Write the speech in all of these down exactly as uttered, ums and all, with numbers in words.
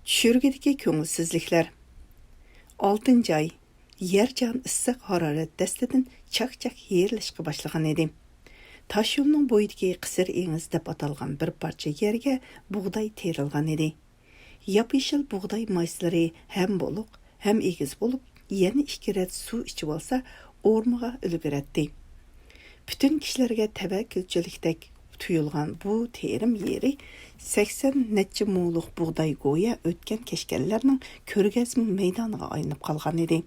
چۈشۈرگىدىكى كۆڭۈلسىزلىكلەر. ئالتىنچى ئاي. يەر جان ئىسسىق ھارارەت دەستىدىن چاك-چاك يېرىلىشقا باشلىغان ئىدى. تاشيولنىڭ بويىدىكى قىسىر ئېڭىز دەپ ئاتالغان بىر پارچە يەرگە بۇغداي تېرىلغان ئىدى. ياپيېشىل بۇغداي مايسىلىرى ھەم بولۇق، ھەم ئېگىز بولۇپ، يەنە ئىككى رەت سۇ ئىچىۋالسا، ئورمىغا ئۈلگۈرەتتى. پۈتۈن كىشىلەرگە تەۋەككۈلچىلىكتەك تۇيۇلغان بۇ تېرىم يېرى سەكسەن نەچچە مولۇق بۇغداي گويا ئۆتكەن-كەچكەنلەرنىڭ كۆرگەزمە مەيدانىغا ئايلىنىپ قالغان ئىدى.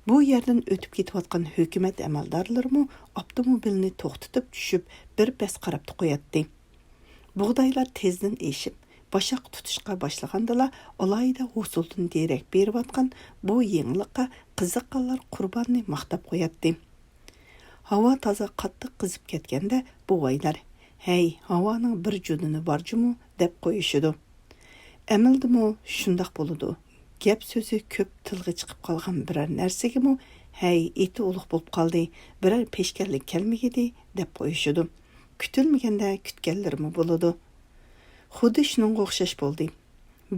بۇ يەردىن ئۆتۈپ كېتىۋاتقان ھۆكۈمەت ئەمەلدارلىرىمۇ ئاپتوموبىلنى توختىتىپ چۈشۈپ، بىر پەس قاراپلا قوياتتى. بۇغدايلار تېزدىن ئېشىپ، باشاق تۇتۇشقا باشلىغاندىلا، ئالاھىدە ھوسۇلدىن دېرەك بېرىۋاتقان بۇ يېڭىلىققا قىزىققانلار قۇرباننى ماختاپ قوياتتى. ھاۋا تازا قاتتىق قىزىپ كەتكەندە، بوۋايلار، «ھەي، ھاۋانىڭ بىر جۇدۇنى بار جۇمۇ» دەپ قويۇشىدۇ. ئەمەلدىمۇ شۇنداق بولىدۇ. گەپ سۆزى كۆپ تىلغا چىقىپ قالغان بىرەر نەرسىگىمۇ، «ھەي، ئېتى ئۇلۇغ بولۇپ قالدى، بىرەر پېشكەللىك كەلمىگىدى» دەپ قويۇشىدۇ. كۈتۈلمىگەندە كۈتكەنلىرىمۇ بولىدۇ. خۇددى شۇنىڭغا ئوخشاش بولدى.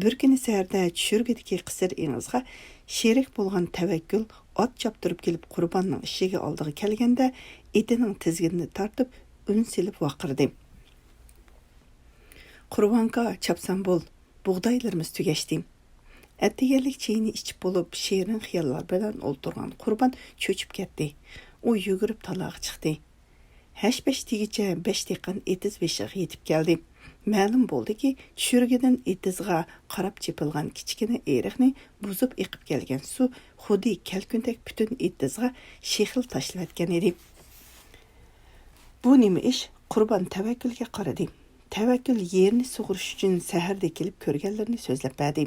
بىر كۈنى سەھەردە چۈشۈرگىدىكى قىسىر ئېڭىزغا شېرىك بولغان تەۋەككۈل ئات چاپتۇرۇپ كېلىپ قۇرباننىڭ ئىشىكى ئالدىغا كەلگەندە، ئېتىنىڭ تىزگىنىنى تارتىپ، ئۈن سېلىپ ۋارقىرىدى. «قۇربانكا، چاپسان بول، بۇغدايلىرىمىز تۈگەشتى.» ئەتىگەنلىك چېيىنى ئىچىپ بولۇپ، شېرىن خىياللار بىلەن ئولتۇرغان قۇربان چۆچۈپ كەتتى. ئۇ يۈگۈرۈپ تالاغا چىقتى. ھەش-پەش دېگۈچە بەش دېققان ئېتىز بېشىغا يېتىپ كەلدى. مەلۇم بولدىكى، چۈشۈرگىدىن ئېتىزغا قاراپ چېپىلغان كىچىككىنە ئېرىقنى بۇزۇپ ئېقىپ كەلگەن سۇ خۇددى كەلكۈندەك پۈتۈن ئېتىزغا شېخىل تاشلىۋەتكەن ئىدى. بۇ نېمە ئىش؟ قۇربان تەۋەككۈلگە قارىدى. تەۋەككۈل يېرىنى سۇغۇرۇش ئۈچۈن سەھەردە كېلىپ كۆرگەنلىرىنى سۆزلەپ بەردى.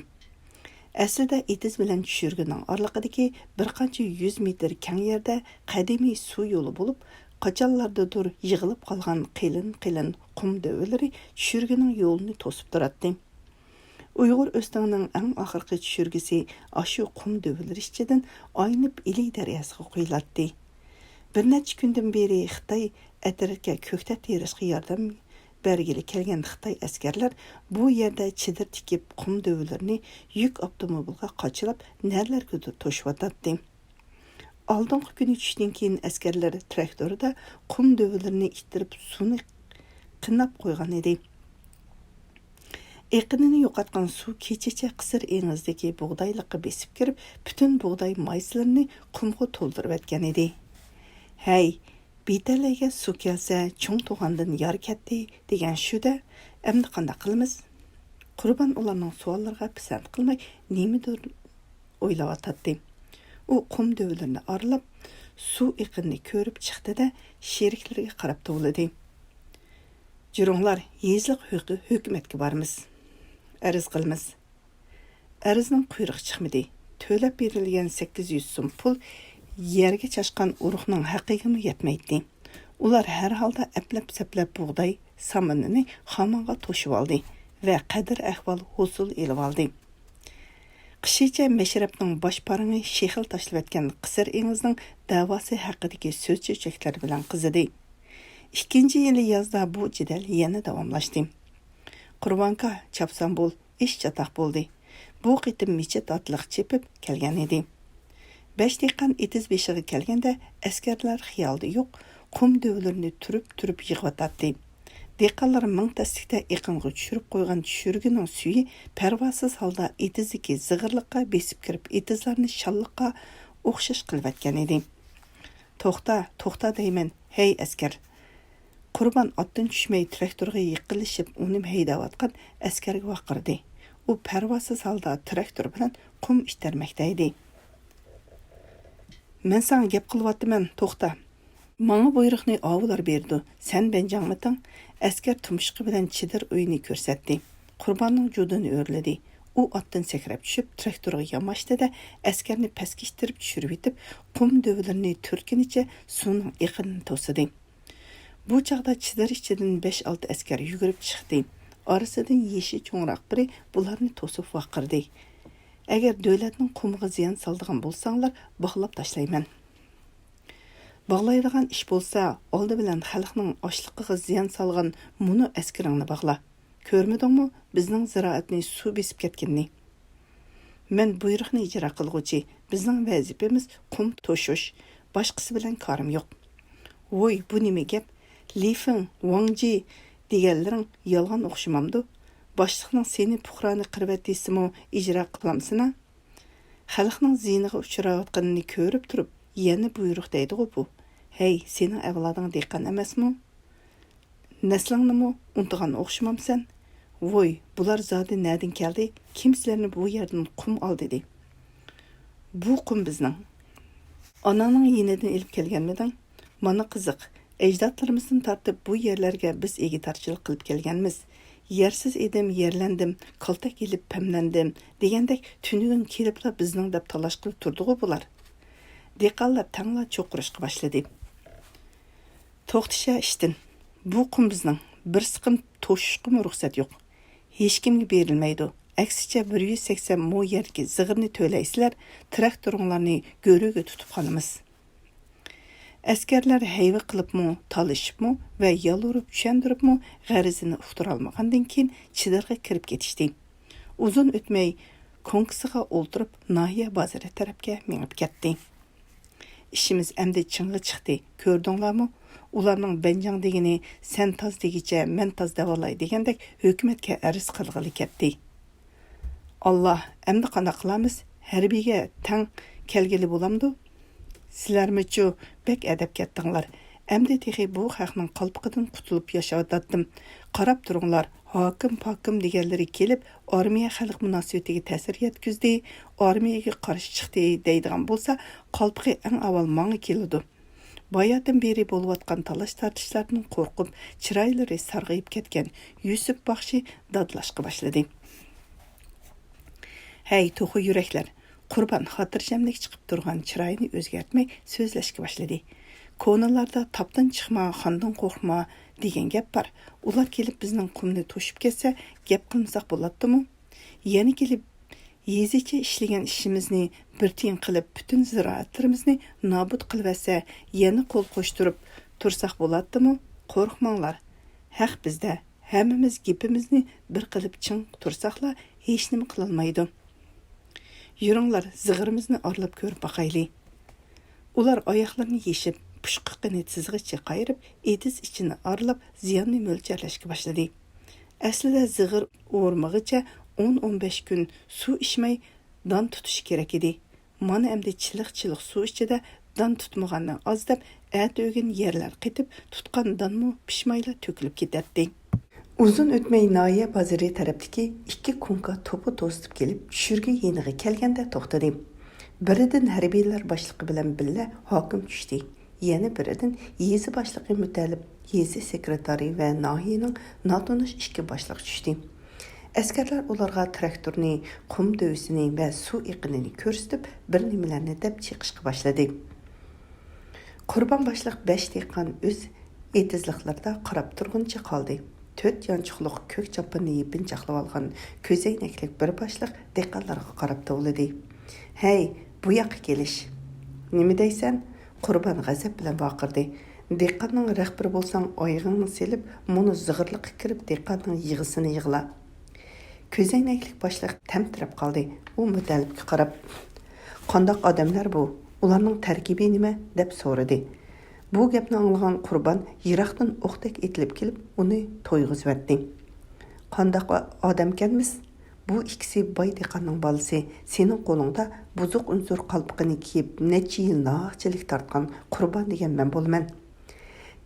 ئەسلىدە ئېتىز بىلەن چۈشۈرگىنىڭ ئارىلىقىدىكى بىر قانچە يۈز مېتىر كەڭ يەردە قەدىمىي سۇ يولى بولۇپ، قاچانلاردىدۇر يىغىلىپ قالغان قېلىن-قېلىن قۇم دۆۋىلىرى چۈشۈرگىنىڭ يولىنى توسۇپ تۇراتتى. ئۇيغۇر ئۆستەڭنىڭ ئەڭ ئاخىرقى چۈشۈرگىسى ئاشۇ قۇم دۆۋىلىرى ئىچىدىن ئايلىنىپ ئىلى دەرياسىغا قۇيۇلاتتى. بىر نەچچە كۈندىن بېرى خىتاي ئەترەتكە كۆكتات تېرىشقا ياردەم بەرگىلى كەلگەن خىتاي ئەسكەرلەر بۇ يەردە چېدىر تىكىپ، قۇم دۆۋىلىرىنى يۈك ئاپتوموبىلغا قاچىلاپ، نەلەرگىدۇر توشۇۋاتاتتى. ئالدىنقى كۈنى چۈشتىن كېيىن ئەسكەرلەر تىراكتوردا قۇم دۆۋىلىرىنى ئىتتىرىپ، سۇنى قىناپ قويغان ئىدى. ئېقىنىنى يوقاتقان سۇ كېچىچە قىسىر ئېڭىزدىكى بۇغدايلىققا بېسىپ كىرىپ، پۈتۈن بۇغداي مايسىلىرىنى قۇمغا تولدۇرۇۋەتكەن ئىدى. «ھەي، بىتەلەيگە سۇ كەلسە، چوڭ توغاندىن يار كەتتى» دېگەن شۇ-دە، ئەمدى قانداق قىلىمىز؟ قۇربان ئۇلارنىڭ سوئاللىرىغا پىسەنت قىلماي، نېمىدۇر ئويلاۋاتاتتى. ئۇ قۇم دۆۋىلىرىنى ئارىلاپ، سۇ ئېقىنىنى كۆرۈپ چىقتى-دە، شېرىكلىرىگە قاراپ توۋلىدى. «جۈرۈڭلار، يېزىلىق ھۆك-، ھۆكۈمەتكە بارىمىز. ئەرز قىلىمىز.» ئەرزنىڭ قۇيرۇقى چىقمىدى. تۆلەپ بېرىلگەن سەككىز يۈز سوم پۇل يەرگە چاچقان ئۇرۇقنىڭ ھەققىگىمۇ يەتمەيتتى. ئۇلار ھەر ھالدا ئەپلەپ-سەپلەپ بۇغداي سامىنىنى خامانغا توشۇۋالدى ۋە قەدىر-ئەھۋال ھوسۇل ئېلىۋالدى. قىشىچە مەشرەپنىڭ باش پارىڭى شېخىل تاشلىۋەتكەن قىسىر ئېڭىزنىڭ دەۋاسى ھەققىدىكى سۆز-چۆچەكلەر بىلەن قىزىدى. ئىككىنچى يىلى يازدا بۇ جېدەل يەنە داۋاملاشتى. «قۇربانكا، چاپسان بول، ئىش چاتاق بولدى.» بۇ قېتىم مىچەت ئاتلىق چېپىپ كەلگەن ئىدى. بەش دېھقان ئېتىز بېشىغا كەلگەندە، ئەسكەرلەر خىيالدا يوق، قۇم دۆۋىلىرىنى تۈرۈپ-تۈرۈپ يىغىۋاتاتتى. دېھقانلار مىڭ تەسلىكتە ئېقىنغا چۈشۈرۈپ قويغان چۈشۈرگىنىڭ سۈيى پەرۋاسىز ھالدا ئېتىزدىكى زىغىرلىققا بېسىپ كىرىپ، ئېتىزلارنى شاللىققا ئوخشاش قىلىۋەتكەن ئىدى. «توختا، توختا دەيمەن، ھەي ئەسكەر!» قۇربان ئاتتىن چۈشمەي تىراكتورغا يېقىنلىشىپ، ئۇنى ھەيدەۋاتقان ئەسكەرگە ۋارقىرىدى. ئۇ پەرۋاسىز ھالدا تىراكتور بىلەن قۇم ئىتتەرمەكتە ئىدى. «مەن ساڭا گەپ قىلىۋاتىمەن، توختا!» «ماڭا بۇيرۇقنى ئاۋۇلار بېرىدۇ، سەن بەنجاڭمىتىڭ؟» ئەسكەر تۇمشۇقى بىلەن چېدىر ئۆينى كۆرسەتتى. قۇرباننىڭ جۇدۇنى ئۆرلىدى. ئۇ ئاتتىن سەكرەپ چۈشۈپ، تىراكتورغا ياماشتى-دە، ئەسكەرنى پەسكە ئىتتىرىپ چۈشۈرۈۋېتىپ، قۇم دۆۋىلىرىنى تۈرتكىنىچە سۇنىڭ ئېقىنىنى توسىدى. بۇ چاغدا چېدىر ئىچىدىن بەش-ئالتە ئەسكەر يۈگۈرۈپ چىقتى. ئارىسىدىن يېشى چوڭراق بىرى بۇلارنى توسۇپ ۋارقىرىدى: «ئەگەر دۆلەتنىڭ قۇمىغا زىيان سالىدىغان بولساڭلار، باغلاپ تاشلايمەن.» «باغلايدىغان ئىش بولسا، ئالدى بىلەن خەلقنىڭ ئاشلىقىغا زىيان سالغان مۇنۇ ئەسكىرىڭنى باغلا.» كۆرمىدىڭمۇ بىزنىڭ زىرائەتنى سۇ بېسىپ كەتكىنىنى؟ مەن بۇيرۇقنى ئىجرا قىلغۇچى، بىزنىڭ ۋەزىپىمىز قۇم توشۇش، باشقىسى بىلەن كارىم يوق. ۋوي، بۇ نېمە گەپ؟ لىفېڭ، ۋاڭجى دېگەنلىرىڭ يالغان ئوخشىمامدۇ؟ باشلىقنىڭ سېنى پۇقرانى قىرىۋەت دېسىمۇ ئىجرا قىلامسىنا؟ خەلقنىڭ زىيىنىغا ئۇچراۋاتقىنىنى كۆرۈپ تۇرۇپ يەنە بۇيرۇق دەيدىغۇ بۇ. ھەي، سېنىڭ ئەۋلادىڭ دېھقان ئەمەسمۇ؟ نەسلىڭنىمۇ ئۇنتۇغان ئوخشىمامسەن؟ ۋوي، بۇلار زادى نەدىن كەلدى؟ كىم سىلەرنى بۇ يەردىن قۇم ئال دېدى؟ بۇ قۇم بىزنىڭ. ئاناڭنىڭ يېنىدىن ئېلىپ كەلگەنمىدىڭ؟ مانا قىزىق، ئەجدادلىرىمىزدىن تارتىپ بۇ يەرلەرگە بىز ئىگىدارچىلىق قىلىپ كەلگەنمىز. يەرسىز ئىدىم، يەرلەندىم، كالتەك ئېلىپ پەملەندىم دېگەندەك تۈنۈگۈن كېلىپلا بىزنىڭ دەپ تالاشقىلى تۇردىغۇ بۇلار. دېھقانلار تەڭلا چوقۇرۇشقا باشلىدى. توختىشە ئىشتىن. بۇ قۇم بىزنىڭ، بىر سىقىم توشۇشقىمۇ رۇخسەت يوق. ھېچكىمگە بېرىلمەيدۇ. ئەكسىچە بىر يۈز سەكسەن مو يەردىكى زىغىرنى تۆلەيسىلەر، تىراكتورۇڭلارنى گۆرۈگە تۇتۇپ قالىمىز. ئەسكەرلەر ھەيۋە قىلىپمۇ، تالىشىپمۇ ۋە يالۋۇرۇپ چۈشەندۈرۈپمۇ غەرىزىنى ئۇقتۇرالمىغاندىن كېيىن چېدىرغا كىرىپ كېتىشتى. ئۇزۇن ئۆتمەي كونكىسىغا ئولتۇرۇپ ناھىيە بازىرى تەرەپكە مېڭىپ كەتتى. ئىشىمىز ئەمدى چىڭغا چىقتى، كۆردۈڭلارمۇ؟ ئۇلارنىڭ بەنجاڭ دېگىنى سەن تاز دېگىچە مەن تاز دەۋالاي دېگەندەك ھۆكۈمەتكە ئەرز قىلغىلى كەتتى. ئاللا، ئەمدى قانداق قىلارمىز؟ ھەربىيگە تەڭ كەلگىلى بولامدۇ؟ سىلەرمۇچۇ بەك ئەدەپ كەتتىڭلار. ئەمدى تېخى بۇ خەقنىڭ قالپىقىدىن قۇتۇلۇپ ياشاۋاتاتتىم. قاراپ تۇرۇڭلار، ھاكىم پاكىم دېگەنلىرى كېلىپ، ئارمىيە خەلق مۇناسىۋىتىگە تەسىر يەتكۈزدى، ئارمىيەگە قارشى چىقتى دەيدىغان بولسا، قالپىقى ئەڭ ئاۋۋال ماڭا كېلىدۇ. باياتىن بېرى بولۇۋاتقان تالاش-تارتىشلاردىن قورقۇپ، چىرايلىرى سارغىيىپ كەتكەن يۈسۈپ باخشى دادلاشقا باشلىدى. ھەي، توخۇ يۈرەكلەر! قۇربان خاتىرجەملىك چىقىپ تۇرغان چىرايىنى ئۆزگەرتمەي سۆزلەشكە باشلىدى. كونىلاردا «تاپتىن چىقما، خاندىن قورقما» دېگەن گەپ بار. ئۇلار كېلىپ بىزنىڭ قۇمنى توشۇپ كەتسە، گەپ قىلمىساق بولاتتىمۇ؟ يەنە كېلىپ يېزىچە ئىشلىگەن ئىشىمىزنى بىر تىيىن قىلىپ، پۈتۈن زىرائەتلىرىمىزنى نابۇت قىلىۋەتسە، يەنە قول قوشتۇرۇپ تۇرساق بولاتتىمۇ؟ قورقماڭلار، ھەق بىزدە. ھەممىمىز گېپىمىزنى بىر قىلىپ چىڭ تۇرساقلا، ھېچنېمە قىلالمايدۇ. يۈرۈڭلار، زىغىرىمىزنى ئارىلاپ كۆرۈپ باقايلى. ئۇلار ئاياقلىرىنى يېشىپ، پۇشقىقىنى تىزغىچە قايرىپ، ئېتىز ئىچىنى ئارىلاپ، زىياننى مۆلچەرلەشكە باشلىدى. ئەسلىدە زىغىر ئورمىغىچە ئون، ئون بەش كۈن سۇ ئىچمەي دان تۇتۇشى كېرەك ئىدى. مانا ئەمدى چىلىق-چىلىق سۇ ئىچىدە دان تۇتمىغاننى ئاز دەپ، ئەتە-ئۆگۈن يەرلەر قېتىپ، تۇتقان دانمۇ پىشمايلا تۆكۈلۈپ كېتەتتى. ئۇزۇن ئۆتمەي ناھىيە بازىرى تەرەپتىكى ئىككى كونكا توپا توزۇتۇپ كېلىپ، چۈشۈرگە يېنىغا كەلگەندە توختىدى. بىرىدىن ھەربىيلەر باشلىقى بىلەن بىللە ھاكىم چۈشتى. يەنە بىرىدىن يېزا باشلىقى مۇتەللىپ، يېزا سېكرېتارى ۋە ناھىيەنىڭ ناتونۇش ئىككى باشلىقى چۈشتى. ئەسكەرلەر ئۇلارغا تىراكتورنى، قۇم دۆۋىسىنى ۋە سۇ ئېقىنىنى كۆرسىتىپ، بىر نېمىلەرنى دەپ چېقىشقا باشلىدى. قۇربان باشلىق بەش دېھقان ئۆز ئېتىزلىقلىرىدا قاراپ تۇرغىنىچە قالدى. تۆت يانچۇقلۇق كۆك چاپىنىنى يېپىنچاقلىۋالغان كۆزەينەكلىك بىر باشلىق دېھقانلارغا قاراپ توۋلىدى. «ھەي، بۇ ياققا كېلىش!» «نېمە دەيسەن؟» قۇربان غەزەپ بىلەن ۋارقىرىدى. «دېھقاننىڭ رەھبىرى بولساڭ، ئايىغىڭنى سېلىپ، مۇنۇ زىغىرلىققا كىرىپ، دېھقاننىڭ يىغىسىنى يىغلا.» كۆزەينەكلىك باشلىق تەمتىرەپ قالدى. ئۇ مۇتەللىپكە قاراپ، «قانداق ئادەملەر بۇ؟ ئۇلارنىڭ تەركىبى نېمە؟» دەپ سورىدى. بۇ گەپنى ئاڭلىغان قۇربان يىراقتىن ئوقتەك ئېتىلىپ كېلىپ، ئۇنى تويغۇزۇۋەتتى. «قانداق ئا-، ئادەمكەنمىز؟ بۇ ئىككىسى باي دېھقاننىڭ بالىسى، سېنىڭ قولۇڭدا بۇزۇق ئۇنسۇر قالپىقىنى كىيىپ، نەچچە يىل ناھەقچىلىك تارتقان قۇربان دېگەن مەن بولىمەن.»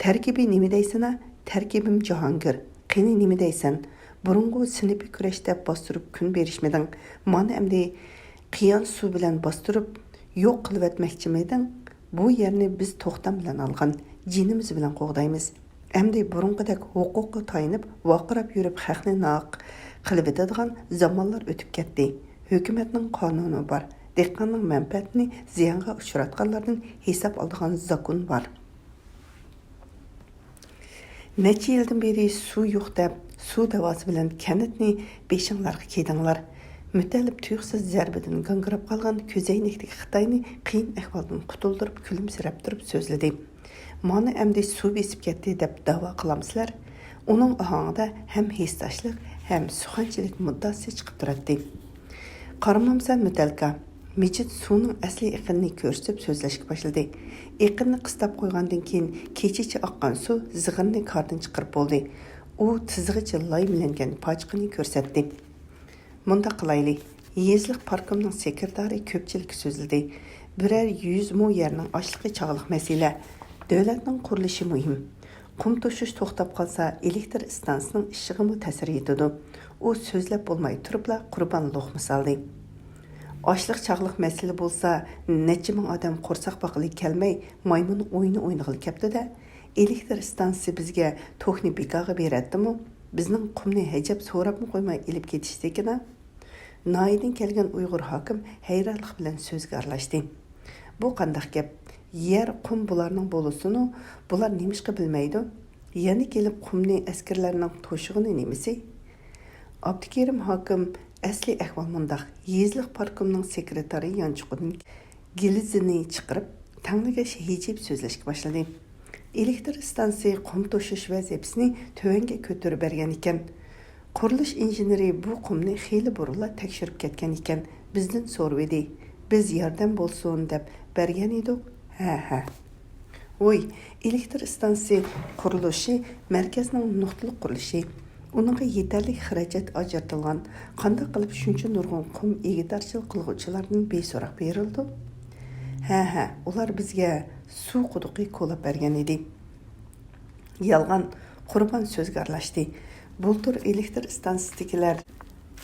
«تەركىبى نېمە دەيسەن-ە؟» «تەركىبىم جاھانگىر. قېنى، نېمە دەيسەن؟ بۇرۇنغۇ سىنىپىي كۈرەش دەپ باستۇرۇپ كۈن بېرىشمىدىڭ؟ مانا ئەمدى قىيان سۇ بىلەن باستۇرۇپ يوق قىلىۋەتمەكچىمىدىڭ؟ بۇ يەرنى بىز توختام بىلەن ئالغان، جېنىمىز بىلەن قوغدايمىز. ئەمدى بۇرۇنقىدەك ھوقۇققا تايىنىپ، ۋارقىراپ يۈرۈپ خەقنى ناھەق قىلىۋېتىدىغان زامانلار ئۆتۈپ كەتتى. ھۆكۈمەتنىڭ قانۇنى بار، دېھقاننىڭ مەنپەئەتىنى زىيانغا ئۇچراتقانلاردىن ھېساب ئالىدىغان زاكون بار.» «نەچچە يىلدىن بېرى سۇ يوق دەپ، سۇ داۋاسى بىلەن كەنتنى بېشىڭلارغا كىيدىڭلار.» مۇتەللىپ تۇيۇقسىز زەربىدىن گاڭگىراپ قالغان كۆزەينەكتىكى خىتاينى قىيىن ئەھۋالدىن قۇتۇلدۇرۇپ، كۈلۈمسىرەپ تۇرۇپ سۆزلىدى. «مانا ئەمدى سۇ بېسىپ كەتتى دەپ داۋا قىلامسىلەر؟ ئۇنىڭ ئاھاڭىدا ھەم ھېسداشلىق، ھەم سۇخەنچىلىك مۇددىئاسى چىقىپ تۇراتتى. قارامامسەن مۆتەلكا، مىجىت سۇنىڭ ئەسلىي ئېقىنىنى كۆرسىتىپ سۆزلەشكە باشلىدى. ئېقىننى قىستاپ قويغاندىن كېيىن، كېچىچە ئاققان سۇ زىغىرنى كاردىن چىقىرىپ بولدى. ئۇ تىزىغىچە لايمىلەنگەن پاچىقىنى كۆرسەتتى. مۇنداق قىلايلى، يېزىلىق پارتكومنىڭ سېكرېتارى كۆپچىلىككە سۆزلىدى. بىرەر يۈز مو يەرنىڭ ئاشلىقى چاغلىق مەسىلە. دۆلەتنىڭ قۇرۇلۇشى مۇھىم. قۇم توشۇش توختاپ قالسا، ئېلېكتر ئىستانسىسىنىڭ ئىشىغىمۇ تەسىر يېتىدۇ. ئۇ سۆزلەپ بولماي تۇرۇپلا قۇربان لوقما سالدى. ئاشلىق چاغلىق مەسىلە بولسا، نەچچە مىڭ ئادەم قورساق باققىلى كەلمەي، مايمۇن ئويۇنى ئوينىغىلى كەپتۇ-دە. ئېلېكتر ئىستانسىسى بىزگە توكنى بىكارغا بېرەتتىمۇ؟ بىزنىڭ قۇمنى ھەجەپ سوراپمۇ قويماي ئېلىپ كېتىشتىكىنا؟ ناھىيەدىن كەلگەن ئۇيغۇر ھاكىم ھەيرانلىق بىلەن سۆزگە ئارىلاشتى. بۇ قانداق گەپ؟ يەر، قۇم بۇلارنىڭ بولسىنۇ، بۇلار نېمىشقا بىلمەيدۇ؟ يەنە كېلىپ قۇمنى ئەسكەرلەرنىڭ توشۇغىنى نېمىسى؟ ئابدۇكېرىم ھاكىم، ئەسلى ئەھۋال مۇنداق، يېزىلىق پارتكومنىڭ سېكرېتارى يانچۇقىدىن گىلىزىنى چىقىرىپ، تەڭلىگەچ ھىجىيىپ سۆزلەشكە باشلىدى. ئېلېكتر ئىستانسىسى قۇم توشۇش ۋەزىپىسىنى تۆۋەنگە كۆتۈرۈپ بەرگەن ئىكەن. قۇرۇلۇش ئىنژېنېرى بۇ قۇمنى خېلى بۇرۇنلا تەكشۈرۈپ كەتكەن ئىكەن، بىزدىن سورىۋىدى. بىز ياردەم بولسۇن دەپ بەرگەن ئىدۇق. ھە، ھە. ۋوي، ئېلېكتر ئىستانسىسى قۇرۇلۇشى مەركەزنىڭ نۇقتىلىق قۇرۇلۇشى. ئۇنىڭغا يېتەرلىك خىراجەت ئاجرىتىلغان. قانداق قىلىپ شۇنچە نۇرغۇن قۇم ئىگىدارچىلىق قىلغۇچىلاردىن بىسوراق بېرىلىدۇ؟ ھە، ھە، ئۇلار بىزگە سۇ قۇدۇقى كولاپ بەرگەن ئىدى. يالغان، قۇربان سۆزگە ئارىلاشتى. بۇلتۇر ئېلېكتر ئىستانسىسىدىكىلەر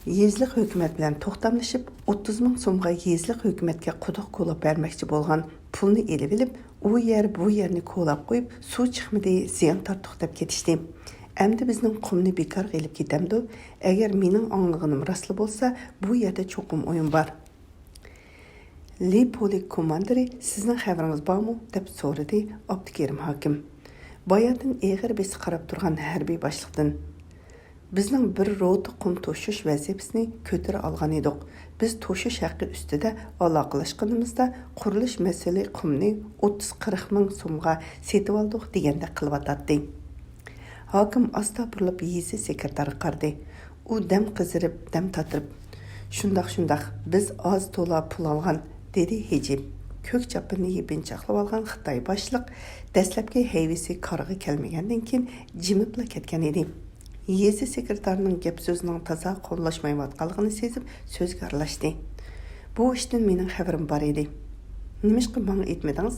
يېزىلىق ھۆكۈمەت بىلەن توختاملىشىپ، ئوتتۇز مىڭ سومغا يېزىلىق ھۆكۈمەتكە قۇدۇق كولاپ بەرمەكچى بولغان پۇلنى ئېلىۋېلىپ، ئۇ يەر، بۇ يەرنى كولاپ قويۇپ، سۇ چىقمىدى، زىيان تارتتۇق دەپ كېتىشتى. ئەمدى بىزنىڭ قۇمنى بىكارغا ئېلىپ كېتەمدۇ؟ ئەگەر مېنىڭ ئاڭلىغىنىم راسلا بولسا، بۇ يەردە چوقۇم ئويۇن بار. لى پولك كوماندىرى، سىزنىڭ خەۋىرىڭىز بارمۇ؟ دەپ سورىدى ئابدۇكېرىم ھاكىم، باياتىن ئېغىر بېسىق قاراپ تۇرغان ھەربىي باشلىقتىن. بىزنىڭ بىر روتا قۇم توشۇش ۋەزىپىسىنى كۆتۈرە ئالغان ئىدۇق. بىز توشۇش ھەققى ئۈستىدە ئالاقىلەشكىنىمىزدە، قۇرۇلۇش مەسئۇلى قۇمنى ئوتتۇز قىرىق مىڭ سومغا سېتىۋالدۇق دېگەندەك قىلىۋاتاتتى. ھاكىم ئاستا بۇرۇلۇپ يېزا سېكرېتارىغا قارىدى. ئۇ دەم قىزىرىپ، دەم تاتىرىپ، شۇنداق، شۇنداق، بىز ئاز تولا پۇل ئالغان، دېدى ھىجىيىپ. كۆك چاپىنىنى يېپىنچاقلىۋالغان خىتاي باشلىق دەسلەپكى ھەيۋىسى كارىغا كەلمىگەندىن كېيىن جىمىپلا كەتكەن ئىدى. يېزا سېكرېتارىنىڭ گەپ-سۆزىنىڭ تازا قوللاشمايۋاتقانلىقىنى سېزىپ، سۆزگە ئارىلاشتى. بۇ ئىشتىن مېنىڭ خەۋىرىم بار ئىدى. نېمىشقا ماڭا ئېيتمىدىڭىز؟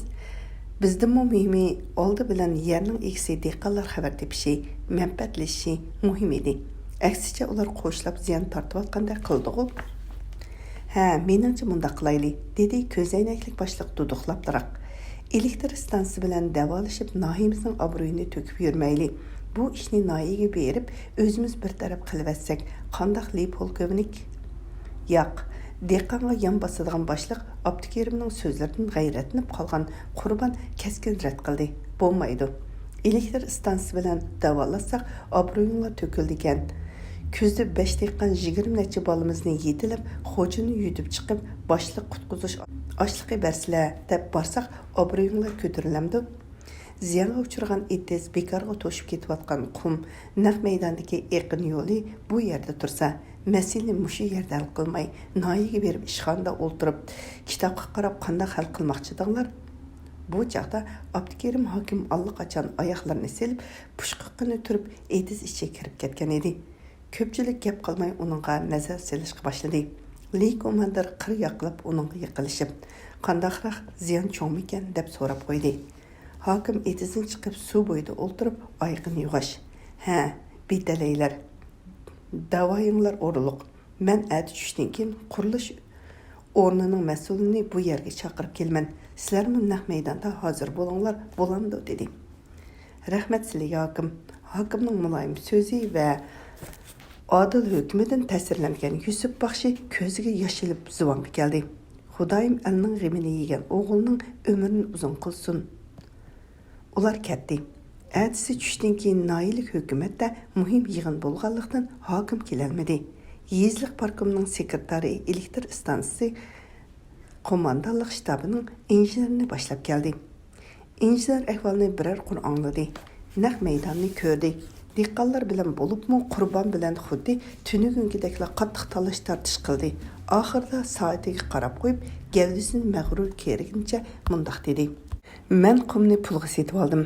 بىزدىنمۇ مۇھىمى، ئالدى بىلەن يەرنىڭ ئىگىسى دېھقانلار خەۋەر تېپىشى، مەنپەئەتلىشىشى مۇھىم ئىدى. ئەكسىچە ئۇلار قوشلاپ زىيان تارتىۋاتقاندەك قىلىدىغۇ؟ ھە، مېنىڭچە مۇنداق قىلايلى، دېدى كۆزەينەكلىك باشلىق دۇدۇقلاپراق. ئېلېكتر ئىستانسىسى بىلەن دەۋالىشىپ، ناھىيىمىزنىڭ ئابرۇيىنى تۆكۈپ يۈرمەيلى. بۇ ئىشنى ناھىيىگە بېرىپ، ئۆزىمىز بىر تەرەپ قىلىۋەتسەك، قانداق، لى پولكوۋنىك؟ ياق، دېھقانغا يان باسىدىغان باشلىق ئابدۇكېرىمنىڭ سۆزلىرىدىن غەيرەتلىنىپ قالغان قۇربان كەسكىن رەت قىلدى. بولمايدۇ. ئېلېكتر ئىستانسىسى بىلەن داۋالاشساق، ئابرۇيۇڭلار تۆكۈلىدىكەن. كۈزدە بەش دېھقان يىگىرمە نەچچە بالىمىزنى يېتىلەپ، خوجىنى يۇيدۇپ چىقىپ، باشلىق قۇتقۇزۇش ئاشلىقى بەرسىلە، دەپ بارساق، ئابرۇيۇڭلار كۆتۈرۈلەمدۇ؟ زىيانغا ئۇچرىغان ئېتىز، بىكارغا توشۇپ كېتىۋاتقان قۇم، نەق مەيداندىكى ئېقىن يولى بۇ يەردە تۇرسا، مەسىلىنى مۇشۇ يەردە ھەل قىلماي، ناھىيەگە بېرىپ ئىشخانىدا ئولتۇرۇپ، كىتابقا قاراپ قانداق ھەل قىلماقچىدىڭلار؟ بۇ چاغدا ئابدۇكېرىم ھاكىم ئاللىقاچان ئاياغلىرىنى سېلىپ، پۇشقىقىنى تۈرۈپ، ئېتىز ئىچىگە كىرىپ كەتكەن ئىدى. كۆپچىلىك گەپ قىلماي ئۇنىڭغا نەزەر سېلىشقا باشلىدى. لى كوماندىر قىر ياقىلاپ ئۇنىڭغا يېقىنلىشىپ، قانداقراق، زىيان چوڭمىكەن؟ دەپ سوراپ قويدى. ھاكىم ئېتىزدىن چىقىپ سۇ بويىدا ئولتۇرۇپ ئايىغىنى يۇغاچ، ھە، بىتەلەيلەر، داۋايىڭلار ئورۇنلۇق. مەن ئەتە چۈشتىن كېيىن قۇرۇلۇش ئورنىنىڭ مەسئۇلىنى بۇ يەرگە چاقىرىپ كېلىمەن. سىلەرمۇ نەق مەيداندا ھازىر بولۇڭلار، بولامدۇ؟ دېدى. رەھمەت سىلىگە، ھاكىم. ھاكىمنىڭ مۇلايىم سۆزى ۋە ئادىل ھۆكمىدىن تەسىرلەنگەن يۈسۈپ باخشى كۆزىگە ياش ئېلىپ زۇۋانغا كەلدى. خۇدايىم ئەلنىڭ غېمىنى يېگەن ئوغۇلنىڭ ئۆمرىنى ئۇزۇن قىلسۇن. ئۇلار كەتتى. ئەتىسى چۈشتىن كېيىن ناھىيەلىك ھۆكۈمەتتە مۇھىم يىغىن بولغانلىقتىن، ھاكىم كېلەلمىدى. يېزىلىق پارتكومنىڭ سېكرېتارى ئېلېكتر ئىستانسىسى قوماندانلىق شتابىنىڭ ئىنژېنېرىنى باشلاپ كەلدى. ئىنژېنېر ئەھۋالنى بىرەر قۇر ئاڭلىدى. نەق مەيداننى كۆردى. دېھقانلار بىلەن بولۇپمۇ قۇربان بىلەن خۇددى تۈنۈگۈنكىدەكلا قاتتىق تالاش-تارتىش قىلدى. ئاخىرىدا سائىتىگە قاراپ قويۇپ، گەۋدىسىنى مەغرۇر كېرىگىنىچە مۇنداق دېدى: مەن قۇمنى پۇلغا سېتىۋالدىم.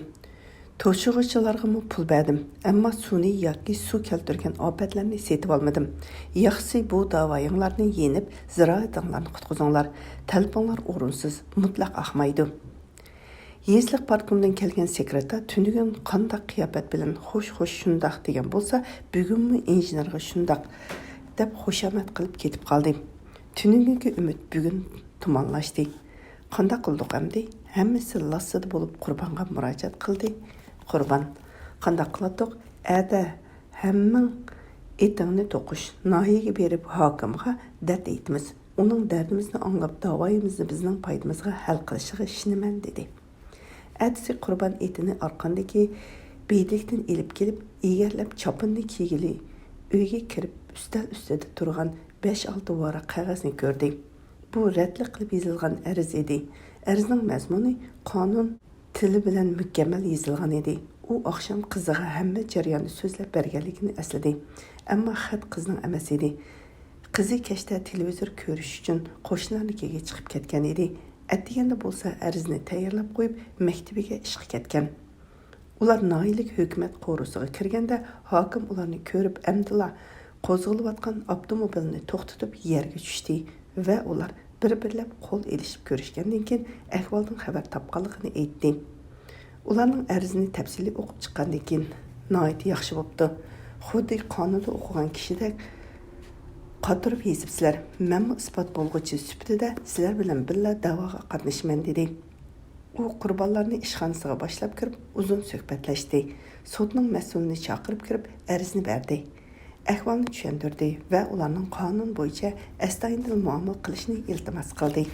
توشۇغۇچىلارغىمۇ پۇل بەردىم، ئەمما سۇنى ياكى سۇ كەلتۈرگەن ئاپەتلەرنى سېتىۋالمىدىم. ياخشىسى بۇ داۋايىڭلارنى يېنىپ، زىرائىتىڭلارنى قۇتقۇزۇڭلار. تەلىپىڭلار ئورۇنسىز، مۇتلەق ئاقمايدۇ. يېزىلىق پارتكومدىن كەلگەن سېكرېتار تۈنۈگۈن قانداق قىياپەت بىلەن «خوش، خوش، شۇنداق» دېگەن بولسا، بۈگۈنمۇ ئىنژېنېرغا «شۇنداق» دەپ خۇشامەت قىلىپ كېتىپ قالدى. تۈنۈگۈنكى ئۈمىد بۈگۈن تۇمانلاشتى. قانداق قىلدۇق ئەمدى؟ ھەممىسى لاسسىدە بولۇپ قۇربانغا مۇراجىئەت قىلدى. قۇربان: قانداق قىلاتتۇق؟ ئەتە ھەممىڭ ئېتىڭنى توقۇش، ناھىيەگە بېرىپ ھاكىمغا دەرد ئېيتىمىز. ئۇنىڭ دەردىمىزنى ئاڭلاپ، داۋايىمىزنى بىزنىڭ پايدىمىزغا ھەل قىلىشىغا ئىشىنىمەن، دېدى. ئەتىسى قۇربان ئېتىنى ئارقاندىكى بېدىكتىن ئېلىپ كېلىپ، ئېگەرلەپ چاپىنىنى كىيگىلى ئۆيگە كىرىپ، ئۈستەل ئۈستىدە تۇرغان بەش-ئالتە ۋاراق قەغەزنى كۆردى. بۇ رەتلىك قىلىپ يېزىلغان ئەرز ئىدى. ئەرزنىڭ مەزمۇنى قانۇن تىلى بىلەن مۇكەممەل يېزىلغان ئىدى. ئۇ ئاخشام قىزىغا ھەممە جەرياننى سۆزلەپ بەرگەنلىكىنى ئەسلىدى. ئەمما خەت قىزنىڭ ئەمەس ئىدى. قىزى كەچتە تېلېۋىزور كۆرۈش ئۈچۈن قوشنىلارنىڭكىگە چىقىپ كەتكەن ئىدى. ئەتىگەندە بولسا ئەرزنى تەييارلاپ قويۇپ، مەكتىپىگە ئىشقا كەتكەن. ئۇلار ناھىيەلىك ھۆكۈمەت قورۇسىغا كىرگەندە، ھاكىم ئۇلارنى كۆرۈپ، ئەمدىلا قوزغىلىۋاتقان ئاپتوموبىلنى توختىتىپ يەرگە چۈشتى ۋە ئۇلار بىر-بىرلەپ قول ئېلىشىپ كۆرۈشكەندىن كېيىن، ئەھۋالدىن خەۋەر تاپقانلىقىنى ئېيتتى. ئۇلارنىڭ ئەرزىنى تەپسىلىي ئوقۇپ چىققاندىن كېيىن، ناھايىتى ياخشى بوپتۇ. خۇددى قانۇندا ئوقۇغان كىشىدەك قاتۇرۇپ يېزىپسىلەر. مەنمۇ ئىسپات بولغۇچى سۈپىتىدە سىلەر بىلەن بىللە دەۋاغا قاتنىشىمەن، دېدى. ئۇ قۇربانلارنى ئىشخانىسىغا باشلاپ كىرىپ، ئۇزۇن سۆھبەتلەشتى. سوتنىڭ مەسئۇلىنى چاقىرىپ كىرىپ، ئەرزنى بەردى. ئەھۋالنى چۈشەندۈردى ۋە ئۇلارنىڭ قانۇن بويىچە ئەستايىدىل مۇئامىلە قىلىشنى ئىلتىماس قىلدى.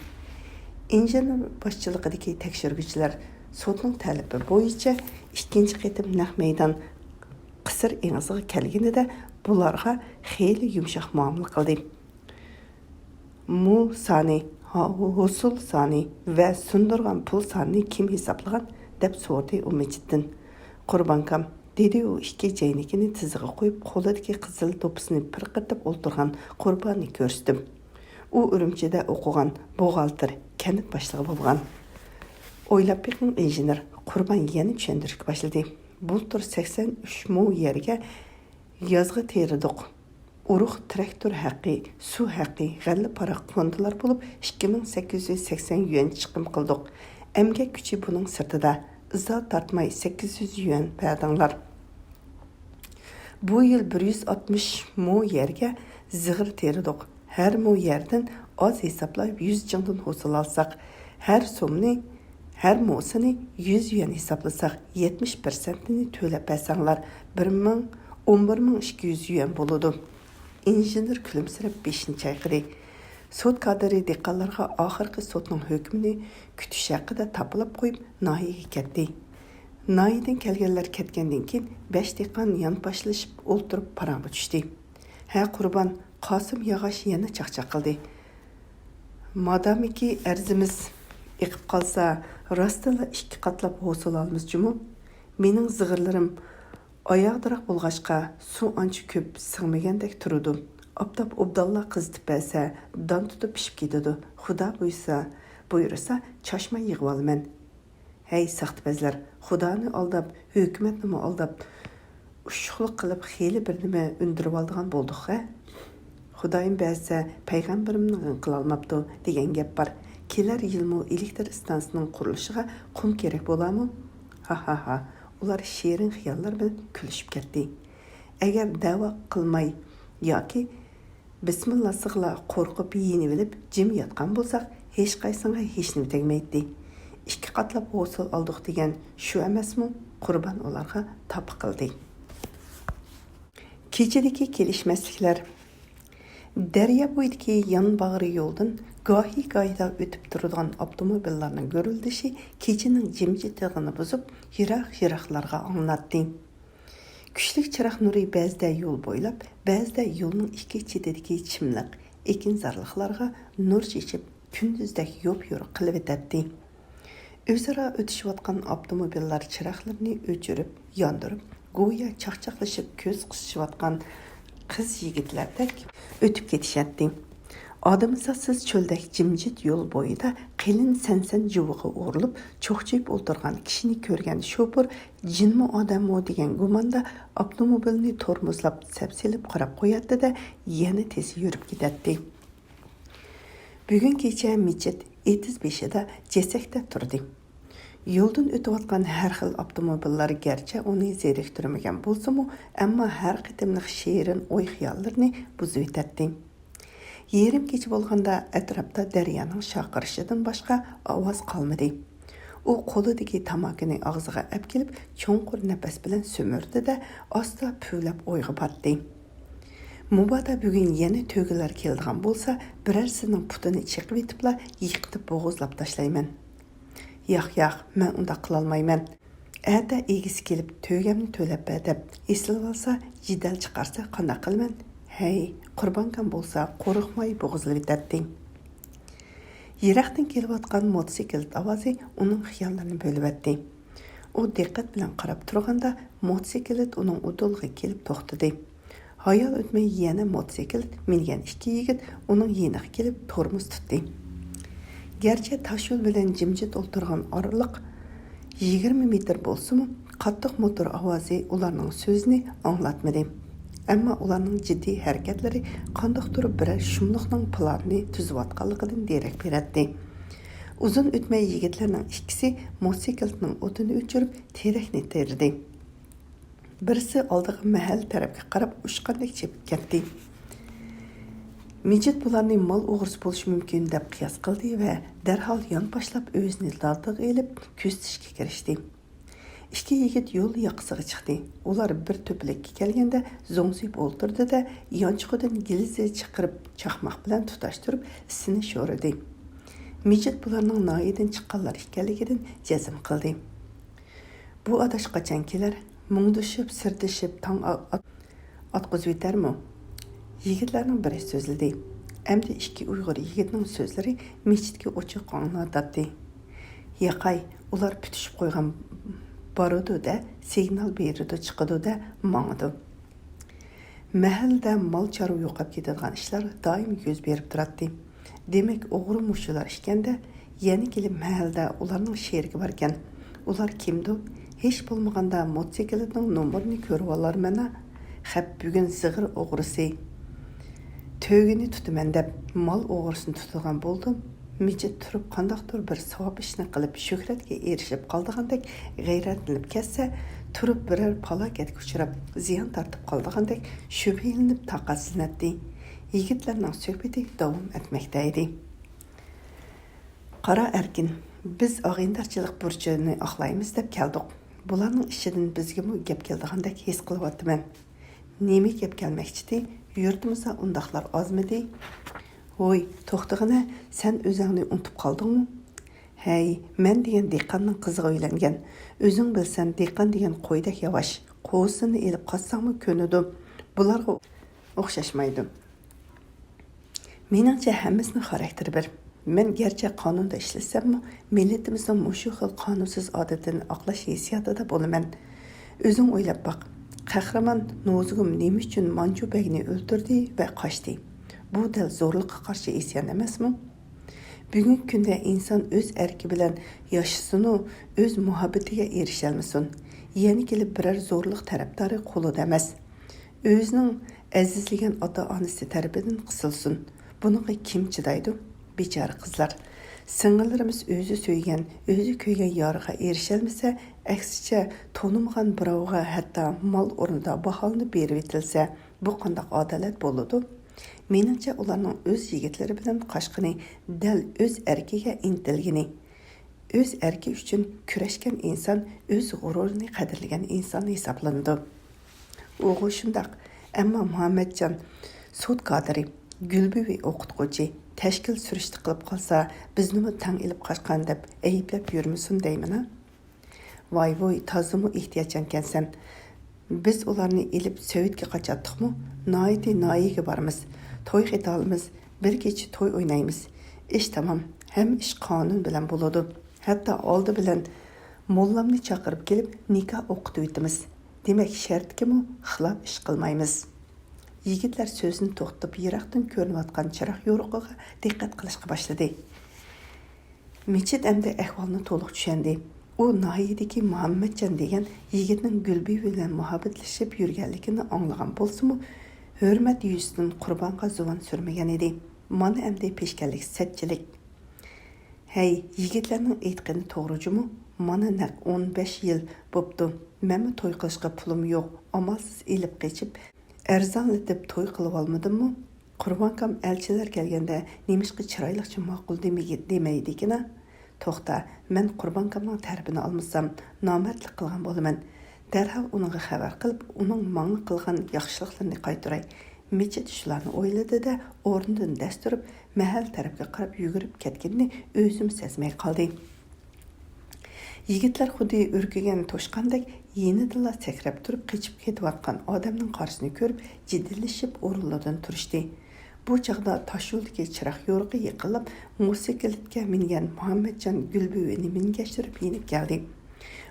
ئىنژېنېر باشچىلىقىدىكى تەكشۈرگۈچىلەر سوتنىڭ تەلىپى بويىچە ئىككىنچى قېتىم نەق مەيدان قىسىر ئېڭىزىغا كەلگىنىدە، بۇلارغا خېلى يۇمشاق مۇئامىلە قىلدى. مو سانى، ھا-، ھوسۇل سانى ۋە سۇندۇرغان پۇل سانىنى كىم ھېسابلىغان؟ دەپ سورىدى ئۇ مىجىتتىن. قۇربانكام، دېدى ئۇ ئىككى جەينىكىنى تىزىغا قويۇپ، قولىدىكى قىزىل دوپپىسىنى پىرقىرىتىپ ئولتۇرغان قۇرباننى كۆرسىتىپ. ئۇ ئۈرۈمچىدە ئوقۇغان، بوغالتىر، كەنت باشلىقى بولغان. ئويلاپ بېقىڭ، ئىنژېنېر، قۇربان يەنە چۈشەندۈرۈشكە باشلىدى. بۇلتۇر سەكسەن ئۈچ مو يەرگە يازغا تېرىدۇق. ئۇرۇق، تىراكتور ھەققى، سۇ ھەققى، غەللە پاراق فوندلار بولۇپ، ئىككى مىڭ سەككىز يۈز سەكسەن يۈەن چىقىم قىلدۇق. ئەمگەك كۈچى بۇنىڭ سىرتىدا. ئىزا تارتماي سەككىز يۈز يۈەن بەردىڭلار. بۇ يىل بىر يۈز ئاتمىش مو يەرگە زىغىر تېرىدۇق. ھەر مو يەردىن ئاز ھېسابلاپ يۈز جىڭدىن ھوسۇل ئالساق، ھەر سومنى، ھەر موسىنى يۈز يۈەن ھېسابلىساق، يەتمىش پىرسەنتىنى تۆلەپ بەرسەڭلار، بىر مىڭ، ئون بىر مىڭ ئىككى يۈز يۈەن بولىدۇ. ئىنژېنېر كۈلۈمسىرەپ بېشىنى چايقىدى. سوت كادىرى دېھقانلارغا ئاخىرقى سوتنىڭ ھۆكمىنى كۈتۈش ھەققىدە تاپىلاپ قويۇپ، ناھىيەگە كەتتى. ناھىيەدىن كەلگەنلەر كەتكەندىن كېيىن، بەش دېھقان يانپاشلىشىپ ئولتۇرۇپ پاراڭغا چۈشتى. ھە، قۇربان، قاسىم ياغاچ يەنە چاقچاق قىلدى. مادامىكى ئەرزىمىز ئېقىپ قالسا، راستتىنلا ئىككى قاتلاپ ھوسۇل ئالىمىز جۇمۇ. مېنىڭ زىغىرلىرىم ئاياغدىراق بولغاچقا، سۇ ئانچە كۆپ سىڭمىگەندەك تۇرىدۇ. ئاپتاپ ئوبدانلا قىزىتىپ بەرسە، دان تۇتۇپ پىشىپ كېتىدۇ. خۇدا بۇيرۇسا، بۇيرۇسا، چاچماي يىغىۋالىمەن. ھەي، ساختىپەزلەر، خۇدانى ئالداپ، ھۆكۈمەتنىمۇ ئالداپ، ئۇششۇقلۇق قىلىپ، خېلى بىر نېمە ئۈندۈرۈۋالىدىغان بولدۇق ھە؟ خۇدايىم بەرسە، پەيغەمبىرىمنى غىڭ قىلالماپتۇ، دېگەن گەپ بار. كېلەر يىلمۇ ئېلېكتىر ئىستانسىسىنىڭ قۇرۇلۇشىغا قۇم كېرەك بولارمۇ؟ ھاھاھا، ئۇلار شېرىن خىياللار بىلەن كۈلۈشۈپ كەتتى. ئەگەر دەۋا قىلماي ياكى بىسمىللاسىغىلا قورقۇپ يېنىۋېلىپ جىم ياتقان بولساق، ھېچقايسىڭغا ھېچنېمە تەگمەيتتى. ئىككى قاتلاپ ھوسۇل ئالدۇق دېگەن شۇ ئەمەسمۇ؟ قۇربان ئۇلارغا تاپا قىلدى. كېچىدىكى كېلىشمەسلىكلەر. دەريا بويىدىكى يان باغرى يولدىن گاھى-گاھىدا ئۆتۈپ تۇرىدىغان ئاپتوموبىللارنىڭ گۈرۈلدىشى كېچىنىڭ جىمجىتلىقىنى بۇزۇپ، يىراق-يىراقلارغا ئاڭلىناتتى. كۈچلۈك چىراغ نۇرى بەزىدە يول بويلاپ، بەزىدە يولنىڭ ئىككى چېتىدىكى چىملىق، ئېكىنزارلىقلارغا نۇر چېچىپ، كۈندۈزدەك يوپيورۇق قىلىۋېتەتتى. ئۆزئارا ئۆتۈشۈۋاتقان ئاپتوموبىللار چىراغلىرىنى ئۆچۈرۈپ، ياندۇرۇپ، گويا چاقچاقلىشىپ كۆز قىسىشىۋاتقان قىز يىگىتلەردەك ئۆتۈپ كېتىشەتتى. ئادىمىزاتسىز چۆلدەك جىمجىت يول بويىدا قېلىن سەنسەن جۇۋىقى ئورۇلۇپ چوقچىيىپ ئولتۇرغان كىشىنى كۆرگەن شوپۇر جىنمۇ ئادەممۇ دېگەن گۇماندا ئاپتوموبىلنى تورمۇزلاپ سەپسېلىپ قاراپ قوياتتى-دە، يەنە تېزى يۈرۈپ كېتەتتى. بۈگۈن كېچە مىچىت ئېتىز بېشىدا جەسەكتە تۇردى. يولدىن ئۆتۈۋاتقان ھەر خىل ئاپتوموبىللار گەرچە ئۇنى زېرىكتۈرمىگەن بولسىمۇ، ئەمما ھەر قېتىملىق شېرىن ئوي-خىياللىرىنى بۇزۇۋېتەتتى. يېرىم كېچە بولغاندا ئەتراپتا دەريانىڭ شارقىرىشىدىن باشقا ئاۋاز قالمىدى. ئۇ قولىدىكى تاماكىنى ئاغزىغا ئەپكېلىپ، چوڭقۇر نەپەس بىلەن سۈمۈردى-دە، ئاستا پۈۋلەپ ئويغا پاتتى. مۇبادا بۈگۈن يەنە تۆگىلەر كېلىدىغان بولسا، بىرەرسىنىڭ پۇتىنى چېقىۋېتىپلا يىقىتىپ بوغۇزلاپ تاشلايمەن. ياق، ياق، مەن ئۇنداق قىلالمايمەن. ئەتە ئىگىسى كېلىپ تۆگەمنى تۆلەپ بەر دەپ ئېسىلىۋالسا، جېدەل چىقارسا قانداق قىلىمەن؟ ھەي، قۇربانكام بولسا قورقماي بوغۇزلىۋېتەتتى. يىراقتىن كېلىۋاتقان موتوسىكلىت ئاۋازى ئۇنىڭ خىياللىرىنى بۆلۈۋەتتى. ئۇ دىققەت بىلەن قاراپ تۇرغاندا، موتوسىكلىت ئۇنىڭ ئۇدۇلىغا كېلىپ توختىدى. ھايال ئۆتمەي يەنە موتوسىكلىت مىنگەن ئىككى يىگىت ئۇنىڭ يېنىغا كېلىپ تورمۇز تۇتتى. گەرچە تاشيول بىلەن جىمجىت ئولتۇرغان ئارىلىق يىگىرمە مېتىر بولسىمۇ، قاتتىق موتور ئاۋازى ئۇلارنىڭ سۆزىنى ئاڭلاتمىدى. ئەمما ئۇلارنىڭ جىددىي ھەرىكەتلىرى قانداقتۇر بىرەر شۇملۇقنىڭ پىلانىنى تۈزۈۋاتقانلىقىدىن دېرەك بېرەتتى. ئۇزۇن ئۆتمەي يىگىتلەرنىڭ ئىككىسى موتوسىكلىتنىڭ ئوتىنى ئۆچۈرۈپ، تېرەكنى تېرىدى. بىرسى ئالدىغا مەھەللە تەرەپكە قاراپ ئۇچقاندەك چېپىپ كەتتى. مىجىت بۇلارنى مال ئوغرىسى بولۇشى مۇمكىن دەپ قىياس قىلدى ۋە دەرھال يانپاشلاپ ئۆزىنى دالدىغا ئېلىپ كۆزىتىشكە كىرىشتى. ئىككى يىگىت يول ياقىسىغا چىقتى. ئۇلار بىر تۆپىلىككە كەلگەندە زوڭزىيىپ ئولتۇردى-دە، يانچۇقىدىن گىلزا چىقىرىپ چاقماق بىلەن تۇتاشتۇرۇپ ئىسىنى شورىدى. مىجىت بۇلارنىڭ ناھىيەدىن چىققانلار ئىكەنلىكىدىن جەزم قىلدى. بۇ ئاداش قاچان كېلەر؟ مۇڭدىشىپ، سىردىشىپ تاڭ ئا-، ئات-، ئاتقۇزۇۋېتەرمۇ؟ يىگىتلەرنىڭ بىرى سۆزلىدى. ئەمدى ئىككى ئۇيغۇر يىگىتنىڭ سۆزلىرى مىجىتكە ئوچۇق ئاڭلىنىۋاتاتتى. ياقاي، ئۇلار پۈتۈشۈپ قويغان بارىدۇ-دە، سىگنال بېرىدۇ، چىقىدۇ-دە، ماڭىدۇ. مەھەللىدە مال-چارۋا يوقاپ كېتىدىغان ئىشلار دائىم يۈز بېرىپ تۇراتتى. دېمەك، ئوغرى مۇشۇلار ئىكەندە، يەنە كېلىپ مەھەللىدە ئۇلارنىڭ شېرىكى باركەن. ئۇلار كىمدۇ؟ ھېچ بولمىغاندا موتوسىكلىتنىڭ نومۇرىنى كۆرۈۋالارمەن-ە. خەپ، بۈگۈن زىغىر ئوغرىسى تۆگىنى تۇتىمەن دەپ، مال ئوغرىسىنى تۇتىدىغان بولدۇم. مىجىت تۇرۇپ قانداقتۇر بىر ساۋاب ئىشنى قىلىپ، شۆھرەتكە ئېرىشىپ قالىدىغاندەك غەيرەتلىنىپ كەتسە، تۇرۇپ بىرەر پالاكەتكە ئۇچراپ، زىيان تارتىپ قالىدىغاندەك شۈبھىلىنىپ تاقەتسىزلىنەتتى. يىگىتلەرنىڭ سۆھبىتى داۋام ئەتمەكتە ئىدى. قارا ئەركىن، بىز ئاغىنىدارچىلىق بۇرچىنى ئاقلايمىز دەپ كەلدۇق. بۇلارنىڭ ئىچىدىن بىزگىمۇ گەپ كېلىدىغاندەك ھېس قىلىۋاتىمەن. نېمە گەپ كەلمەكچىدى؟ يۇرتىمىزدا ئۇنداقلار ئازمىدى؟ ھوي، توختىغىنە، سەن ئۆزۈڭنى ئۇنتۇپ قالدىڭمۇ؟ ھەي، مەن دېگەن دېھقاننىڭ قىزىغا ئۆيلەنگەن. ئۆزۈڭ بىلسەن، دېھقان دېگەن قويدەك ياۋاش، قوزىنى ئېلىپ قاچساڭمۇ كۆنىدۇ. بۇلارغا ئوخشاشمايدۇ. مېنىڭچە، ھەممىسىنىڭ خاراكتېرى بىر. مەن گەرچە قانۇندا ئىشلىسەممۇ، مىللىتىمىزنىڭ مۇشۇ خىل قانۇنسىز ئادىتىنى ئاقلاش ھېسسىياتىدا بولىمەن. ئۆزۈڭ ئويلاپ باق، قەھرىمان نوزۇگۇم نېمە ئۈچۈن مانجۇ بەگنى ئۆلتۈردى ۋە قاچتى؟ بۇ دەل زورلۇققا قارشى ئىسيان ئەمەسمۇ؟ بۈگۈنكى كۈندە ئىنسان ئۆز ئەركى بىلەن ياشىسۇنۇ، ئۆز مۇھەببىتىگە ئېرىشەلمىسۇن، يەنە كېلىپ بىرەر زورلۇق تەرەپدارى قولىدا ئەمەس. ئۆزىنىڭ ئەزىزلىگەن ئاتا-ئانىسى تەرىپىدىن قىسىلسۇن. بۇنىڭغا كىم چىدايدۇ؟ بىچارە قىزلار. سىڭىللىرىمىز ئۆزى سۆيگەن، ئۆزى كۆيگەن يارىغا ئېرىشەلمىسە، ئەكسىچە تونۇمىغان بىراۋغا ھەتتا مال ئورنىدا باھالىنىپ بېرىۋېتىلسە، بۇ قانداق ئادالەت بولىدۇ؟ مېنىڭچە، ئۇلارنىڭ ئۆز يىگىتلىرى بىلەن قاچقىنى دەل ئۆز ئەركىگە ئىنتىلگىنى. ئۆز ئەركى ئۈچۈن كۈرەشكەن ئىنسان ئۆز غۇرۇرىنى قەدىرلىگەن ئىنسان ھېسابلىنىدۇ. ئۇغۇ شۇنداق، ئەمما مۇھەممەتجان سوت كادىرى، گۈلبۈۋى ئوقۇتقۇچى، تەشكىل سۈرۈشتە قىلىپ قالسا، بىزنىمۇ تەڭ ئېلىپ قاچقان دەپ ئەيىبلەپ يۈرمىسۇن دەيمەن-ھە. ۋاي-ۋۇي، تازىمۇ ئېھتىياتچانكەنسەن. بىز ئۇلارنى ئېلىپ سوۋېتكە قاچاتتۇقمۇ، ناھايىتى ناھىيىگە بارىمىز، توي قىلالىمىز، بىر كېچە توي ئوينايمىز. ئىش تامام، ھەممە ئىش قانۇن بىلەن بولىدۇ. ھەتتا ئالدى بىلەن موللامنى چاقىرىپ كېلىپ نىكاھ ئوقۇتۇۋېتىمىز. دېمەك، شەرتكىمۇ خىلاپ ئىش قىلمايمىز. يىگىتلەر سۆزىنى توختىتىپ، يىراقتىن كۆرۈنۈۋاتقان چىراغ يورۇقىغا دىققەت قىلىشقا باشلىدى. مىچىت ئەمدى ئەھۋالنى تولۇق چۈشەندى. ئۇ ناھىيەدىكى مۇھەممەتجان دېگەن يىگىتنىڭ گۈلبۈۋى بىلەن مۇھەببەتلىشىپ يۈرگەنلىكىنى ئاڭلىغان بولسىمۇ، ھۆرمەت يۈزىسىدىن قۇربانغا زۇۋان سۈرمىگەن ئىدى. مانا ئەمدى پېشكەللىك سەتچىلىك. ھەي، يىگىتلەرنىڭ ئېيتقىنى توغرا جۇمۇ، مانا نەق ئون بەش يىل بوپتۇ. مەنمۇ توي قىلىشقا پۇلۇم يوق، ئامالسىز ئېلىپ قېچىپ، ئەرزانلىتىپ توي قىلىۋالمىدىممۇ؟ قۇربانكام ئەلچىلەر كەلگەندە نېمىشقا چىرايلىقچە ماقۇل دېمىگە-، دېمەيدىكىنا؟ توختا، مەن قۇربانكامنىڭ تەرىپىنى ئالمىسام، نامەردلىك قىلغان بولىمەن. دەرھال ئۇنىڭغا خەۋەر قىلىپ، ئۇنىڭ ماڭا قىلغان ياخشىلىقلىرىنى قايتۇراي. مىچىت شۇلارنى ئويلىدى-دە، ئورنىدىن دەس تۇرۇپ، مەھەللە تەرەپكە قاراپ يۈگۈرۈپ كەتكىنىنى ئۆزىمۇ سەزمەي قالدى. يىگىتلەر خۇددى ئۈركۈگەن توشقاندەك يېنىدىلا سەكرەپ تۇرۇپ، قېچىپ كېتىۋاتقان ئادەمنىڭ قارىسىنى كۆرۈپ، جىددىيلىشىپ ئورۇنلىرىدىن تۇرۇشتى. بۇ چاغدا تاشيولدىكى چىراغ يورۇقى يېقىنلاپ، موتوسىكلىتكە مىنگەن مۇھەممەتجان گۈلبۈۋىنى مىنگەشتۈرۈپ يېنىپ كەلدى.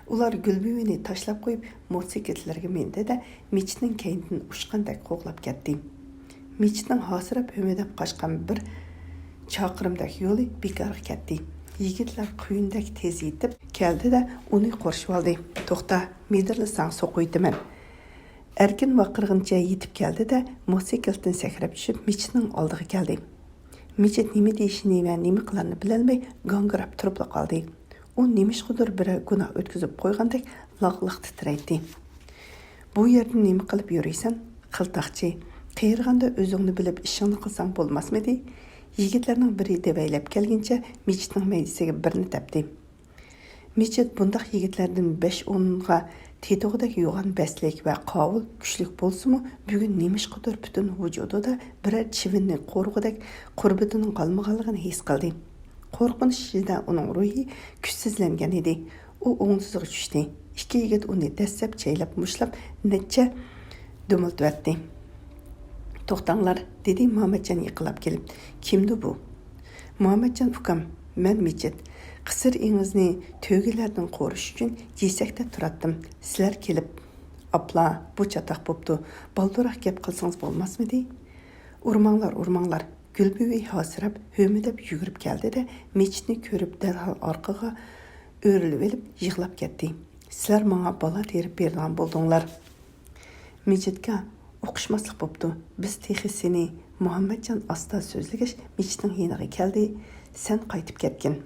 ئۇلار گۈلبۈۋىنى تاشلاپ قويۇپ، موتوسىكلىتلىرىگە مىندى-دە، مىچىتنىڭ كەينىدىن ئۇچقاندەك قوغلاپ كەتتى. مىچىتنىڭ ھاسىراپ ھۆمۈدەپ قاچقان بىر چاقىرىمدەك يولى بىكارغا كەتتى. يىگىتلەر قۇيۇندەك تېز يېتىپ كەلدى-دە، ئۇنى قورشىۋالدى. توختا، مىدىرلىساڭ سوقۇۋېتىمەن. ئەركىن ۋارقىرىغىنىچە يېتىپ كەلدى-دە، موتوسىكلىتتىن سەكرەپ چۈشۈپ، مىچىتنىڭ ئالدىغا كەلدى. مىچىت نېمە دېيىشىنى ۋە نېمە قىلارنى بىلەلمەي، گاڭگىراپ تۇرۇپلا قالدى. ئۇ نېمىشقىدۇر بىرەر گۇناھ ئۆتكۈزۈپ قويغاندەك لاغ-لاغ تىترەيتتى. بۇ يەردە نېمە قىلىپ يۈرىسەن، قىلتاقچى؟ قېرىغاندا ئۆزۈڭنى بىلىپ ئىشىڭنى قىلساڭ بولماسمىدى؟ يىگىتلەرنىڭ بىرى دېۋەيلەپ كەلگىنىچە مىچىتنىڭ مەيدىسىگە بىرنى تەپتى. مىچىت بۇنداق يىگىتلەردىن بەش-ئونغا تېتىغۇدەك يوغان بەستلىك ۋە قاۋۇل كۈچلۈك بولسىمۇ، بۈگۈن نېمىشقىدۇر پۈتۈن ۋۇجۇدىدا بىرەر چىۋىننى قورۇغۇدەك قۇربىتىنىڭ قالمىغانلىقىنى ھېس قىلدى. قورقۇنچ ئىچىدە ئۇنىڭ روھى كۈچسىزلەنگەن ئىدى. ئۇ ئوڭسىزغا چۈشتى. ئىككى يىگىت ئۇنى دەسسەپ، چەيلەپ، مۇشتلاپ نەچچە دۈمۈلدىۋەتتى. توختاڭلار، دېدى مامەتجان يېقىنلاپ كېلىپ. كىمدۇ بۇ؟ مامەتجان ئۇكام، مەن مىچىت. قىسىر ئېڭىزنى تۆگىلەردىن قورۇش ئۈچۈن جېسەكتە تۇراتتىم. سىلەر كېلىپ، ئاپلا، بۇ چاتاق بوپتۇ. بالدۇرراق گەپ قىلسىڭىز بولماسمىدى؟ ئۇرماڭلار، ئۇرماڭلار. گۈلبۈۋى ھاسىراپ، ھۆمۈدەپ يۈگۈرۈپ كەلدى-دە، مىچىتنى كۆرۈپ دەرھال ئارقىغا ئۆرۈلۈۋېلىپ يىغلاپ كەتتى. سىلەر ماڭا بالا تېرىپ بېرىدىغان بولدۇڭلار. مىجىتكا ئۇقۇشماسلىق بوپتۇ. بىز تېخى سېنى، مۇھەممەتجان ئاستا سۆزلىگەچ، مىجىتنىڭ يېنىغا كەلدى. سەن قايتىپ كەتكىن.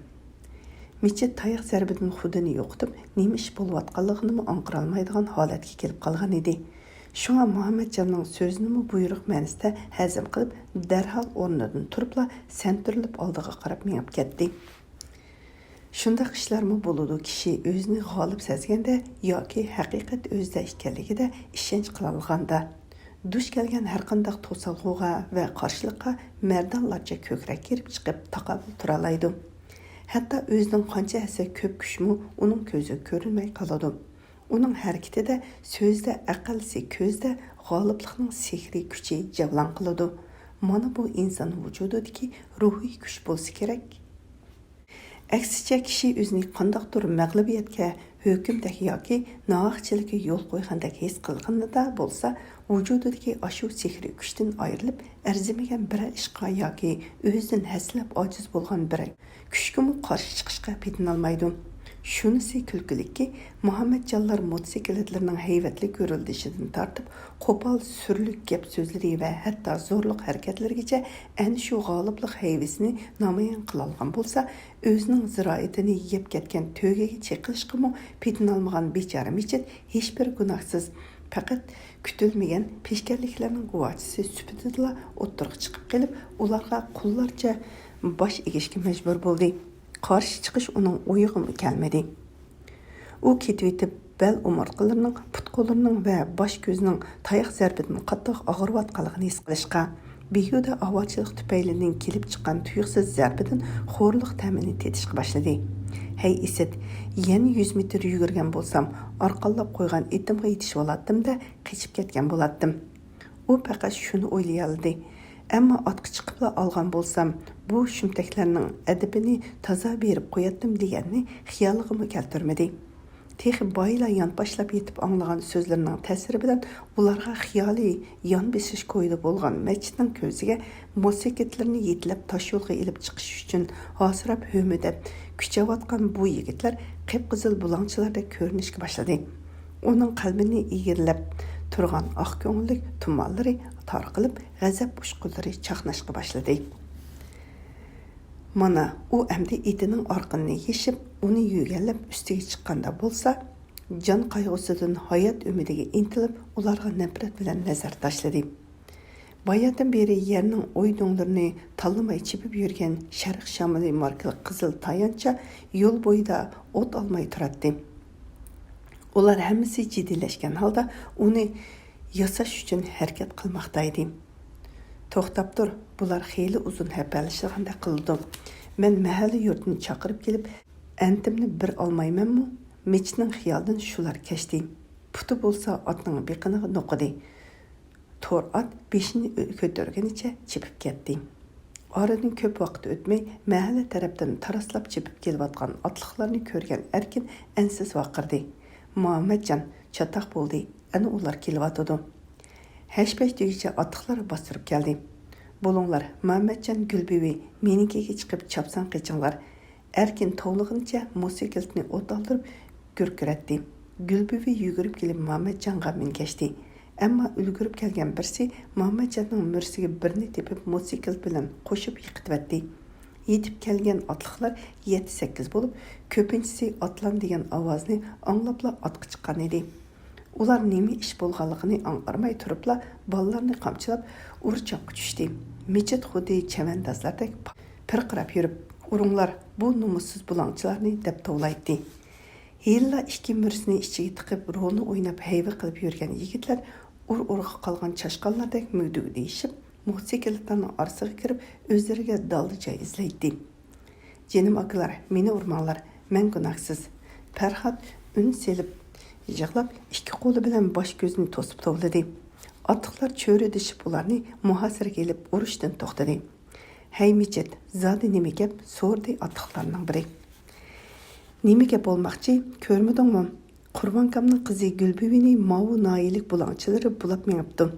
مىجىت تاياق زەربىدىن خۇدىنى يوقىتىپ، نېمە ئىش بولۇۋاتقانلىقىنىمۇ ئاڭقىرالمايدىغان ھالەتكە كېلىپ قالغان ئىدى. شۇڭا مۇھەممەتجاننىڭ سۆزىنىمۇ بۇيرۇق مەنىسىدە ھەزىم قىلىپ، دەرھال ئورنىدىن تۇرۇپلا سەنتۈرۈلۈپ ئالدىغا قاراپ مېڭىپ كەتتى. شۇنداق ئىشلارمۇ بولىدۇ، كىشى ئۆزىنى غالىب سەزگەندە ياكى ھەقىقەت ئۆزىدە ئىكەنلىكىدە ئىشەنچ قىلالىغاندا. دۇچ كەلگەن ھەرقانداق توسالغۇغا ۋە قارشىلىققا مەردانلارچە كۆكرەك كېرىپ چىقىپ تاقابىل تۇرالايدۇ. ھەتتا ئۆزىنىڭ قانچە ھەسسە كۆپ كۈچمۇ ئۇنىڭ كۆزىگە كۆرۈنمەي قالىدۇ. ئۇنىڭ ھەرىكىتىدە، سۆزىدە، ئەقەللىسى كۆزىدە غالىبلىقنىڭ سېھرىي كۈچى جەۋلان قىلىدۇ. مانا بۇ ئىنسان ۋۇجۇدىدىكى روھىي كۈچ بولسا كېرەك. ئەكسىچە، كىشى ئۆزىنى قانداقتۇر مەغلۇبىيەتكە، ھۆكۈمدەك ياكى ناھەقچىلىككە يول قويغاندەك ھېس قىلغىنىدا بولسا، ۋۇجۇدىدىكى ئاشۇ سېھرىي كۈچتىن ئايرىلىپ، ئەرزىمىگەن بىرەر ئىشقا ياكى ئۆزىدىن ھەسسىلەپ ئاجىز بولغان بىرەر كۈچكىمۇ قارشى چىقىشقا پېتىنالمايدۇ. شۇنىسى كۈلكىلىككى، مۇھەممەتجانلار موتوسىكلىتلىرىنىڭ ھەيۋەتلىك گۈرۈلدىشىدىن تارتىپ، قوپال سۈرلۈك گەپ سۆزلىرى ۋە ھەتتا زورلۇق ھەرىكەتلىرىگىچە ئەنە شۇ غالىبلىق ھەيۋىسىنى نامايان قىلالىغان بولسا، ئۆزىنىڭ زىرائىتىنى يەپ كەتكەن تۆگىگە چېقىلىشقىمۇ پېتىنالمىغان بىچارە مىچىت ھېچبىر گۇناھسىز، پەقەت كۈتۈلمىگەن پېشكەللىكلەرنىڭ گۇۋاھچىسى سۈپىتىدىلا ئوتتۇرىغا چىقىپ قېلىپ، ئۇلارغا قۇللارچە باش ئېگىشكە مەجبۇر بولدى. قارشى چىقىش ئۇنىڭ ئويىغىمۇ كەلمىدى. ئۇ كېتىۋېتىپ، بەل ئومۇرتقىلىرىنىڭ، پۇت-قوللىرىنىڭ ۋە باش-كۆزىنىڭ تاياق زەربىدىن قاتتىق ئاغرىۋاتقانلىقىنى ھېس قىلىشقا، بىھۇدە ئاۋارىچىلىق تۈپەيلىدىن كېلىپ چىققان تۇيۇقسىز زەربىدىن خورلۇق تەمىنى تېتىشقا باشلىدى. ھەي ئىسىت، يەنە يۈز مېتىر يۈگۈرگەن بولسام، ئارقانلاپ قويغان ئېتىمغا يېتىشىۋالاتتىم-دە، قېچىپ كەتكەن بولاتتىم. ئۇ پەقەت شۇنى ئويلىيالىدى. ئەمما ئاتقا چىقىپلا ئالغان بولسام، بۇ شۇمتەكلەرنىڭ ئەدىپىنى تازا بېرىپ قوياتتىم دېگەننى خىيالىغىمۇ كەلتۈرمىدى. تېخى بايىلا يانپاشلاپ يېتىپ ئاڭلىغان سۆزلىرىنىڭ تەسىرى بىلەن ئۇلارغا خىيالىي يان بېسىش كويىدا بولغان مەسچىتنىڭ كۆزىگە موتوسىكلىتىنى يېتىلەپ تاشيولغا ئېلىپ چىقىش ئۈچۈن ھاسىراپ ھۆمۈدەپ كۈچەۋاتقان بۇ يىگىتلەر قىپقىزىل بۇلاڭچىلاردەك كۆرۈنۈشكە باشلىدى. ئۇنىڭ قەلبىنى ئىگىلەپ تۇرغان ئاق كۆڭۈللۈك تۇمانلىرى تارقىلىپ، غەزەپ ئۇچقۇنلىرى چاقناشقا باشلىدى. مانا، ئۇ ئەمدى ئېتىنىڭ ئارقىنىنى يېشىپ، ئۇنى يۆگەنلەپ ئۈستىگە چىققاندا بولسا، جان قايغۇسىدىن ھايات ئۈمىدىگە ئىنتىلىپ، ئۇلارغا نەپرەت بىلەن نەزەر تاشلىدى. باياتىن بېرى يەرنىڭ ئوي-دۆڭلىرىنى تاللىماي چېپىپ يۈرگەن شەرق شامىلى ماركىلىق قىزىل تايانچچا يول بويىدا ئوت ئالماي تۇراتتى. ئۇلار ھەممىسى جىددىيلەشكەن ھالدا ئۇنى ياساش ئۈچۈن ھەرىكەت قىلماقتا ئىدى. توختاپ تۇر، بۇلار خېلى ئۇزۇن ھەپەلىشىدىغاندەك قىلىدۇ. مەن مەھەللە يۇرتىنى چاقىرىپ كېلىپ، ئەنتىمنى بىر ئالمايمەنمۇ؟ مىچىتنىڭ خىيالىدىن شۇلار كەچتى. پۇتى بولسا ئاتنىڭ بېقىنىغا نوقۇدى. تور ئات بېشىنى كۆتۈرگىنىچە چېپىپ كەتتى. ئارىدىن كۆپ ۋاقىت ئۆتمەي، مەھەللە تەرەپتىن تاراسلاپ چېپىپ كېلىۋاتقان ئاتلىقلارنى كۆرگەن ئەركىن ئەنسىز ۋارقىرىدى: «مۇھەممەتجان، چاتاق بولدى، ئەنە ئۇلار كېلىۋاتىدۇ.» ھەش-پەش دېگۈچە ئاتلىقلار باستۇرۇپ كەلدى. «بولۇڭلار، مۇھەممەتجان، گۈلبۈۋى، مېنىڭكىگە چىقىپ چاپسان قېچىڭلار.» ئەركىن توۋلىغىنىچە موتوسىكلىتىنى ئوت ئالدۇرۇپ گۈركىرەتتى. گۈلبۈۋى يۈگۈرۈپ كېلىپ مۇھەممەتجانغا مىنگەشتى. ئەمما ئۈلگۈرۈپ كەلگەن بىرسى مۇھەممەتجاننىڭ مۈرىسىگە بىرنى تېپىپ موتوسىكلىت بىلەن قوشۇپ يىقىتىۋەتتى. يېتىپ كەلگەن ئاتلىقلار يەتتە-سەككىز بولۇپ، كۆپىنچىسى «ئاتلان» دېگەن ئاۋازنى ئاڭلاپلا ئاتقا چىققان ئىدى. ئۇلار نېمە ئىش بولغانلىقىنى ئاڭغارماي تۇرۇپلا بالىلارنى قامچىلاپ ئۇر-چاققا چۈشتى. مىچىت خۇددى چەۋەندازلاردەك پىرقىراپ يۈرۈپ، «ئۇرۇڭلار، بۇ نومۇسسىز بۇلاڭچىلارنى» دەپ توۋلايتتى. ھېلىلا ئىككى مۈرىسىنى ئىچىگە تىقىپ، رولنى ئويناپ ھەيۋە قىلىپ يۈرگەن يىگىتلەر ئۇر-ئۇرغا قالغان چاشقانلاردەك مۈگدۈگدىيىشىپ، موتوسىكلىتلارنىڭ ئارىسىغا كىرىپ، ئۆزلىرىگە دالدا جاي ئىزلەيتتى. «جېنىم ئاكىلار، مېنى ئۇرماڭلار، مەن گۇناھسىز.» پەرھات ئۈن سېلىپ يىغلاپ، ئىككى قولى بىلەن باش-كۆزىنى توسۇپ توۋلىدى. ئاتلىقلار چۆرىدىشىپ ئۇلارنى مۇھاسىرىگە ئېلىپ ئۇرۇشتىن توختىدى. «ھەي مىچىت، زادى نېمە گەپ؟» سورىدى ئاتلىقلارنىڭ بىرى. «نېمە گەپ بولماقچى، كۆرمىدىڭمۇ؟ قۇربانكامنىڭ قىزى گۈلبۈۋىنى ماۋۇ ناھىيەلىك بۇلاڭچىلىرى بۇلاپ مېڭىپتۇ.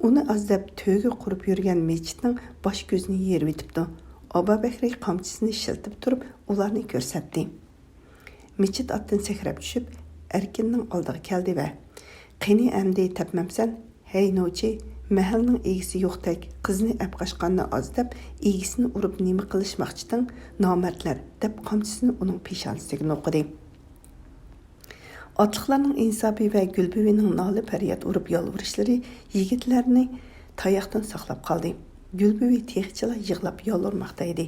ئۇنى ئازدەپ تۆگە قۇرۇپ يۈرگەن مىچىتنىڭ باش-كۆزىنى يېرىۋېتىپتۇ. ئابابەكرى قامچىسىنى شىلتىپ تۇرۇپ ئۇلارنى كۆرسەتتى.» مىچىت ئاتتىن سەكرەپ چۈشۈپ، ئەركىننىڭ ئالدىغا كەلدى ۋە، «قېنى ئەمدى تەپمەمسەن؟ ھەي نوچى، مەھەلنىڭ ئىگىسى يوقتەك، قىزنى ئەپقاچقاننى ئازدەپ، ئىگىسىنى ئۇرۇپ نېمە قىلىشماقچىتىڭ، نامەردلەر؟» دەپ قامچىسىنى ئۇنىڭ پېشانىسىگە نوقۇدى. ئاتلىقلارنىڭ ئىنسابى ۋە گۈلبۈۋىنىڭ نالە-پەرياد ئۇرۇپ يالۋۇرۇشلىرى يىگىتلەرنى تاياقتىن ساقلاپ قالدى. گۈلبۈۋى تېخىچىلا يىغلاپ يالۋۇرماقتا ئىدى.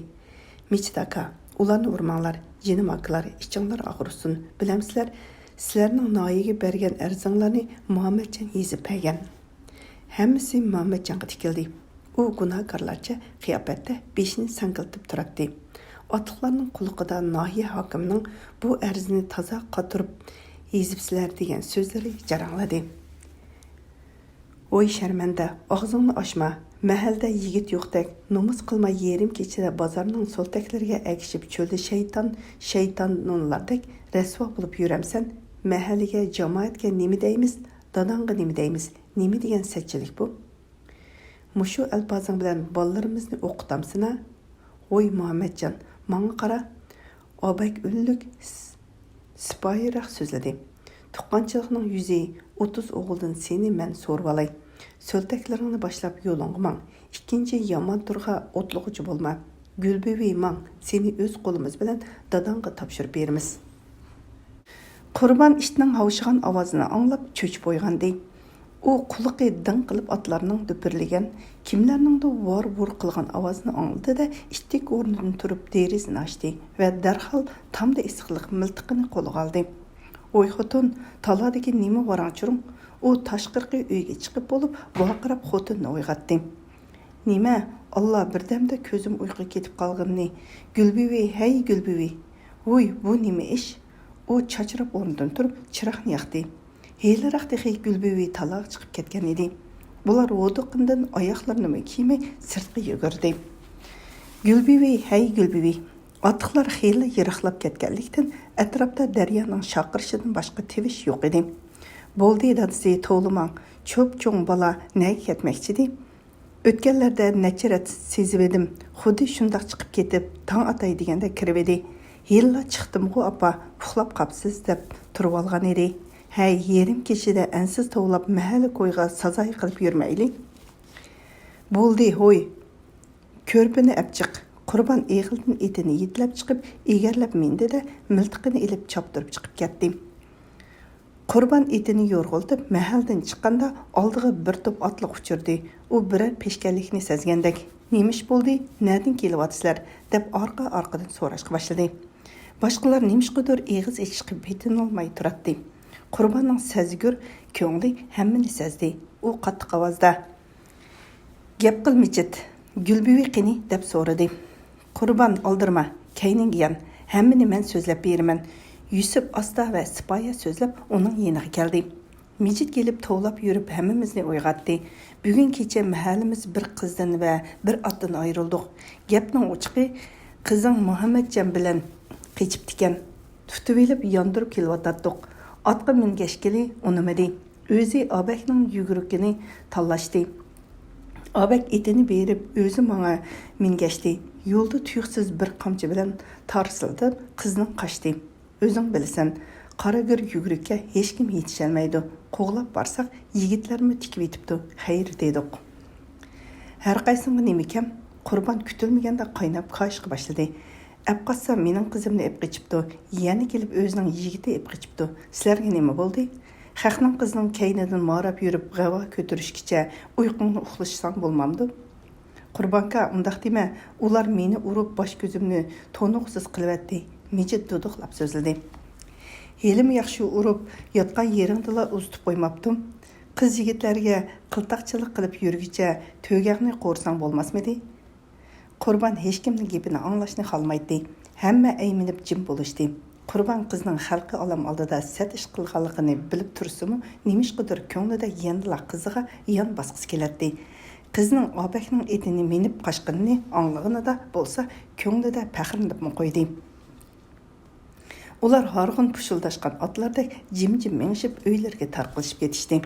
«مىچىت ئاكا، ئۇلارنى ئۇرماڭلار، جېنىم ئاكىلار، ئىچىڭلار ئاغرىسۇن. بىلەمسىلەر، سىلەرنىڭ ناھىيەگە بەرگەن ئەرزىڭلارنى مۇھەممەتجان يېزىپ بەرگەن.» ھەممىسى مۇھەممەتجانغا تىكىلدى. ئۇ گۇناھكارلارچە قىياپەتتە بېشىنى ساڭگىلىتىپ تۇراتتى. ئاتلىقلارنىڭ قۇلىقىدا ناھىيە ھاكىمىنىڭ بۇ ئەرزىنى تازا قاتۇرۇپ يېزىپسىلەر دېگەن سۆزلىرى جاراڭلىدى. «ۋوي شەرمەندە، ئاغزىڭنى ئاچما! مەھەلدە يىگىت يوقتەك، نومۇس قىلماي يېرىم كېچىدە بازارنىڭ سولتەكلىرىگە ئەگىشىپ چۆلدە شەيتان، شەيتان نونلاردەك رەسۋا بولۇپ يۈرەمسەن؟ مەھەللىگە، جامائەتكە نېمە دەيمىز؟ داداڭغا نېمە دەيمىز؟ نېمە دېگەن سەتچىلىك بۇ؟» مۇشۇ ئەلپازىڭ بىلەن بالىلىرىمىزنى ئوقۇتامسىنا؟ ۋوي مۇھەممەتجان، ماڭا قارا. ئابەك ئۈنلۈك، س-، سىپايىراق سۆزلىدى. تۇغقانچىلىقنىڭ يۈزى ئوتتۇز ئوغۇلدىن سېنى مەن سورىۋالاي. سۆلتەكلىرىڭنى باشلاپ يولۇڭغا ماڭ. ئىككىنچى يامان تورغا ئوتلىغۇچى بولما. گۈلبۈۋى ماڭ، سېنى ئۆز قولىمىز بىلەن داداڭغا تاپشۇرۇپ بېرىمىز. قۇربان ئىتنىڭ ھاۋشىغان ئاۋازىنى ئاڭلاپ چۆچۈپ ئويغاندى. ئۇ قۇلىقى دىڭ قىلىپ ئاتلارنىڭ دۈپۈرلىگەن، كىملەرنىڭدۇر ۋار-ۋۇر قىلغان ئاۋازىنى ئاڭلىدى-دە، ئىتتىك ئورنىدىن تۇرۇپ دېرىزىنى ئاچتى ۋە دەرھال تامدا ئېسىقلىق مىلتىقىنى قولىغا ئالدى. ۋوي خوتۇن، تالادىكى نېمە ۋاراڭ-چۇرۇڭ؟ ئۇ تاشقىرىقى ئۆيگە چىقىپ بولۇپ ۋارقىراپ خوتۇنىنى ئويغاتتى. نېمە؟ ئاللا، بىردەمدە كۆزۈم ئۇيقۇغا كېتىپ قالغىنىنى. گۈلبۈۋى، ھەي گۈلبۈۋى! ۋوي، بۇ نېمە ئىش؟ ئۇ چاچراپ ئورنىدىن تۇرۇپ چىراغنى ياقتى. ھېلىراق تېخى گۈلبۈۋى تالاغا چىقىپ كەتكەن ئىدى. بۇلار ھودۇققىنىدىن ئاياغلىرىنىمۇ كىيمەي سىرتقا يۈگۈردى. گۈلبۈۋى، ھەي گۈلبۈۋى! ئاتلىقلار خېلى يىراقلاپ كەتكەنلىكتىن، ئەتراپتا دەريانىڭ شارقىرىشىدىن باشقا تىۋىش يوق ئىدى. بولدى، دادىسى، توۋلىماڭ، چوپچوڭ بالا نەگە كەتمەكچىدى؟ ئۆتكەنلەردە نەچچە رەت سېزىۋىدىم، خۇددى شۇنداق چىقىپ كېتىپ، تاڭ ئاتاي دېگەندە كىرىۋىدى. ھېلىلا چىقتىمغۇ، ئاپا، ئۇخلاپ قاپسىز، دەپ تۇرۇۋالغان ئىدى. ھەي، يېرىم كېچىدە ئەنسىز توۋلاپ، مەھەللە كويىغا سازاي قىلىپ يۈرمەيلى. بولدى، ھوي، كۆرپىنى ئەپ چىق. قۇربان ئېغىلدىن ئېتىنى يېتىلەپ چىقىپ، ئېگەرلەپ مىندى-دە، مىلتىقىنى ئېلىپ چاپتۇرۇپ چىقىپ كەتتى. قۇربان ئېتىنى يورغىلىتىپ مەھەلدىن چىققاندا، ئالدىغا بىر توپ ئاتلىق ئۇچرىدى. ئۇ بىرەر پېشكەللىكنى سەزگەندەك، نېمە ئىش بولدى، نەدىن كېلىۋاتىسىلەر؟ دەپ ئارقا-ئارقىدىن سوراشقا باشلىدى. باشقىلار نېمىشقىدۇر ئېغىز ئېچىشقا پېتىنالماي تۇراتتى. قۇرباننىڭ سەزگۈر كۆڭلى ھەممىنى سەزدى. ئۇ قاتتىق ئاۋازدا، گەپ قىل، مىجىت، گۈلبۈۋى قېنى؟ دەپ سورىدى. قۇربان، ئالدىرىما، كەينىڭگە يان، ھەممىنى مەن سۆزلەپ بېرىمەن. يۈسۈپ ئاستا ۋە سىپايە سۆزلەپ ئۇنىڭ يېنىغا كەلدى. مىجىت كېلىپ توۋلاپ يۈرۈپ ھەممىمىزنى ئويغاتتى. بۈگۈن كېچە مەھەللىمىز بىر قىزدىن ۋە بىر ئاتتىن ئايرىلدۇق. گەپنىڭ ئوچۇقى، قىزىڭ مۇھەممەتجان بىلەن قېچىپتىكەن. تۇتۇۋېلىپ ياندۇرۇپ كېلىۋاتاتتۇق. ئاتقا مىنگەشكىلى ئۇنىمىدى. ئۆزى ئابەكنىڭ يۈگۈرۈكىنى تاللاشتى. ئابەك ئېتىنى بېرىپ، ئۆزى ماڭا مىنگەشتى. يولدا تۇيۇقسىز بىر قامچا بىلەن تارسىلداپ قىزنىڭ قاچتى. ئۆزۈڭ بىلىسەن، قارا گىر يۈگۈرۈككە ھېچكىم يېتىشەلمەيدۇ. قوغلاپ بارساق، يىگىتلەرمۇ تىكىۋېتىپتۇ، خەير دېدۇق. ھەرقايسىڭغا نېمىكەم؟ قۇربان كۈتۈلمىگەندە قايناپ كاشىغا باشلىدى. ئەپ قاچسا مېنىڭ قىزىمنى ئېپ قېچىپتۇ، يەنە كېلىپ ئۆزىنىڭ يىگىتى ئېپ قېچىپتۇ. سىلەرگە نېمە بولدى؟ خەقنىڭ قىزىنىڭ كەينىدىن ماراپ يۈرۈپ غەۋا كۆتۈرۈشكىچە ئۇيقۇڭنى ئۇخلىشىساڭ بولمامدۇ؟ قۇربانكا، ئۇنداق دېمە، ئۇلار مېنى ئۇرۇپ باش كۆزۈمنى تونۇغۇسىز قىلىۋەتتى. مىجىت دۇدۇقلاپ سۆزلىدى. ھېلىمۇ ياخشى ئۇرۇپ ياتقان يېرىڭدىلا ئۇزىتىپ قويماپتۇ. قىز يىگىتلەرگە قىلتاقچىلىق قىلىپ يۈرگۈچە تۆگەڭنى قورۇساڭ بولماسمىدى؟ قۇربان ھېچكىمنىڭ گېپىنى ئاڭلاشنى خالىمايتتى. ھەممە ئەيمىنىپ جىم بولۇشتى. قۇربان قىزنىڭ خەلقى ئالام ئالدىدا سەت ئىش قىلغانلىقىنى بىلىپ تۇرسىمۇ، نېمىشقىدۇر كۆڭلىدە يەنىلا قىزىغا يان باسقۇسى كېلەتتى. قىزنىڭ ئابەكنىڭ ئېتىنى مىنىپ قاچقىنىنى ئاڭلىغىنىدا بولسا كۆڭلىدە پەخىرلىنىپمۇ قويدى. ئۇلار ھارغىن پۇشۇلداشقان ئاتلاردەك جىم-جىم مېڭىشىپ ئۆيلىرىگە تارقىلىشىپ كېتىشتى.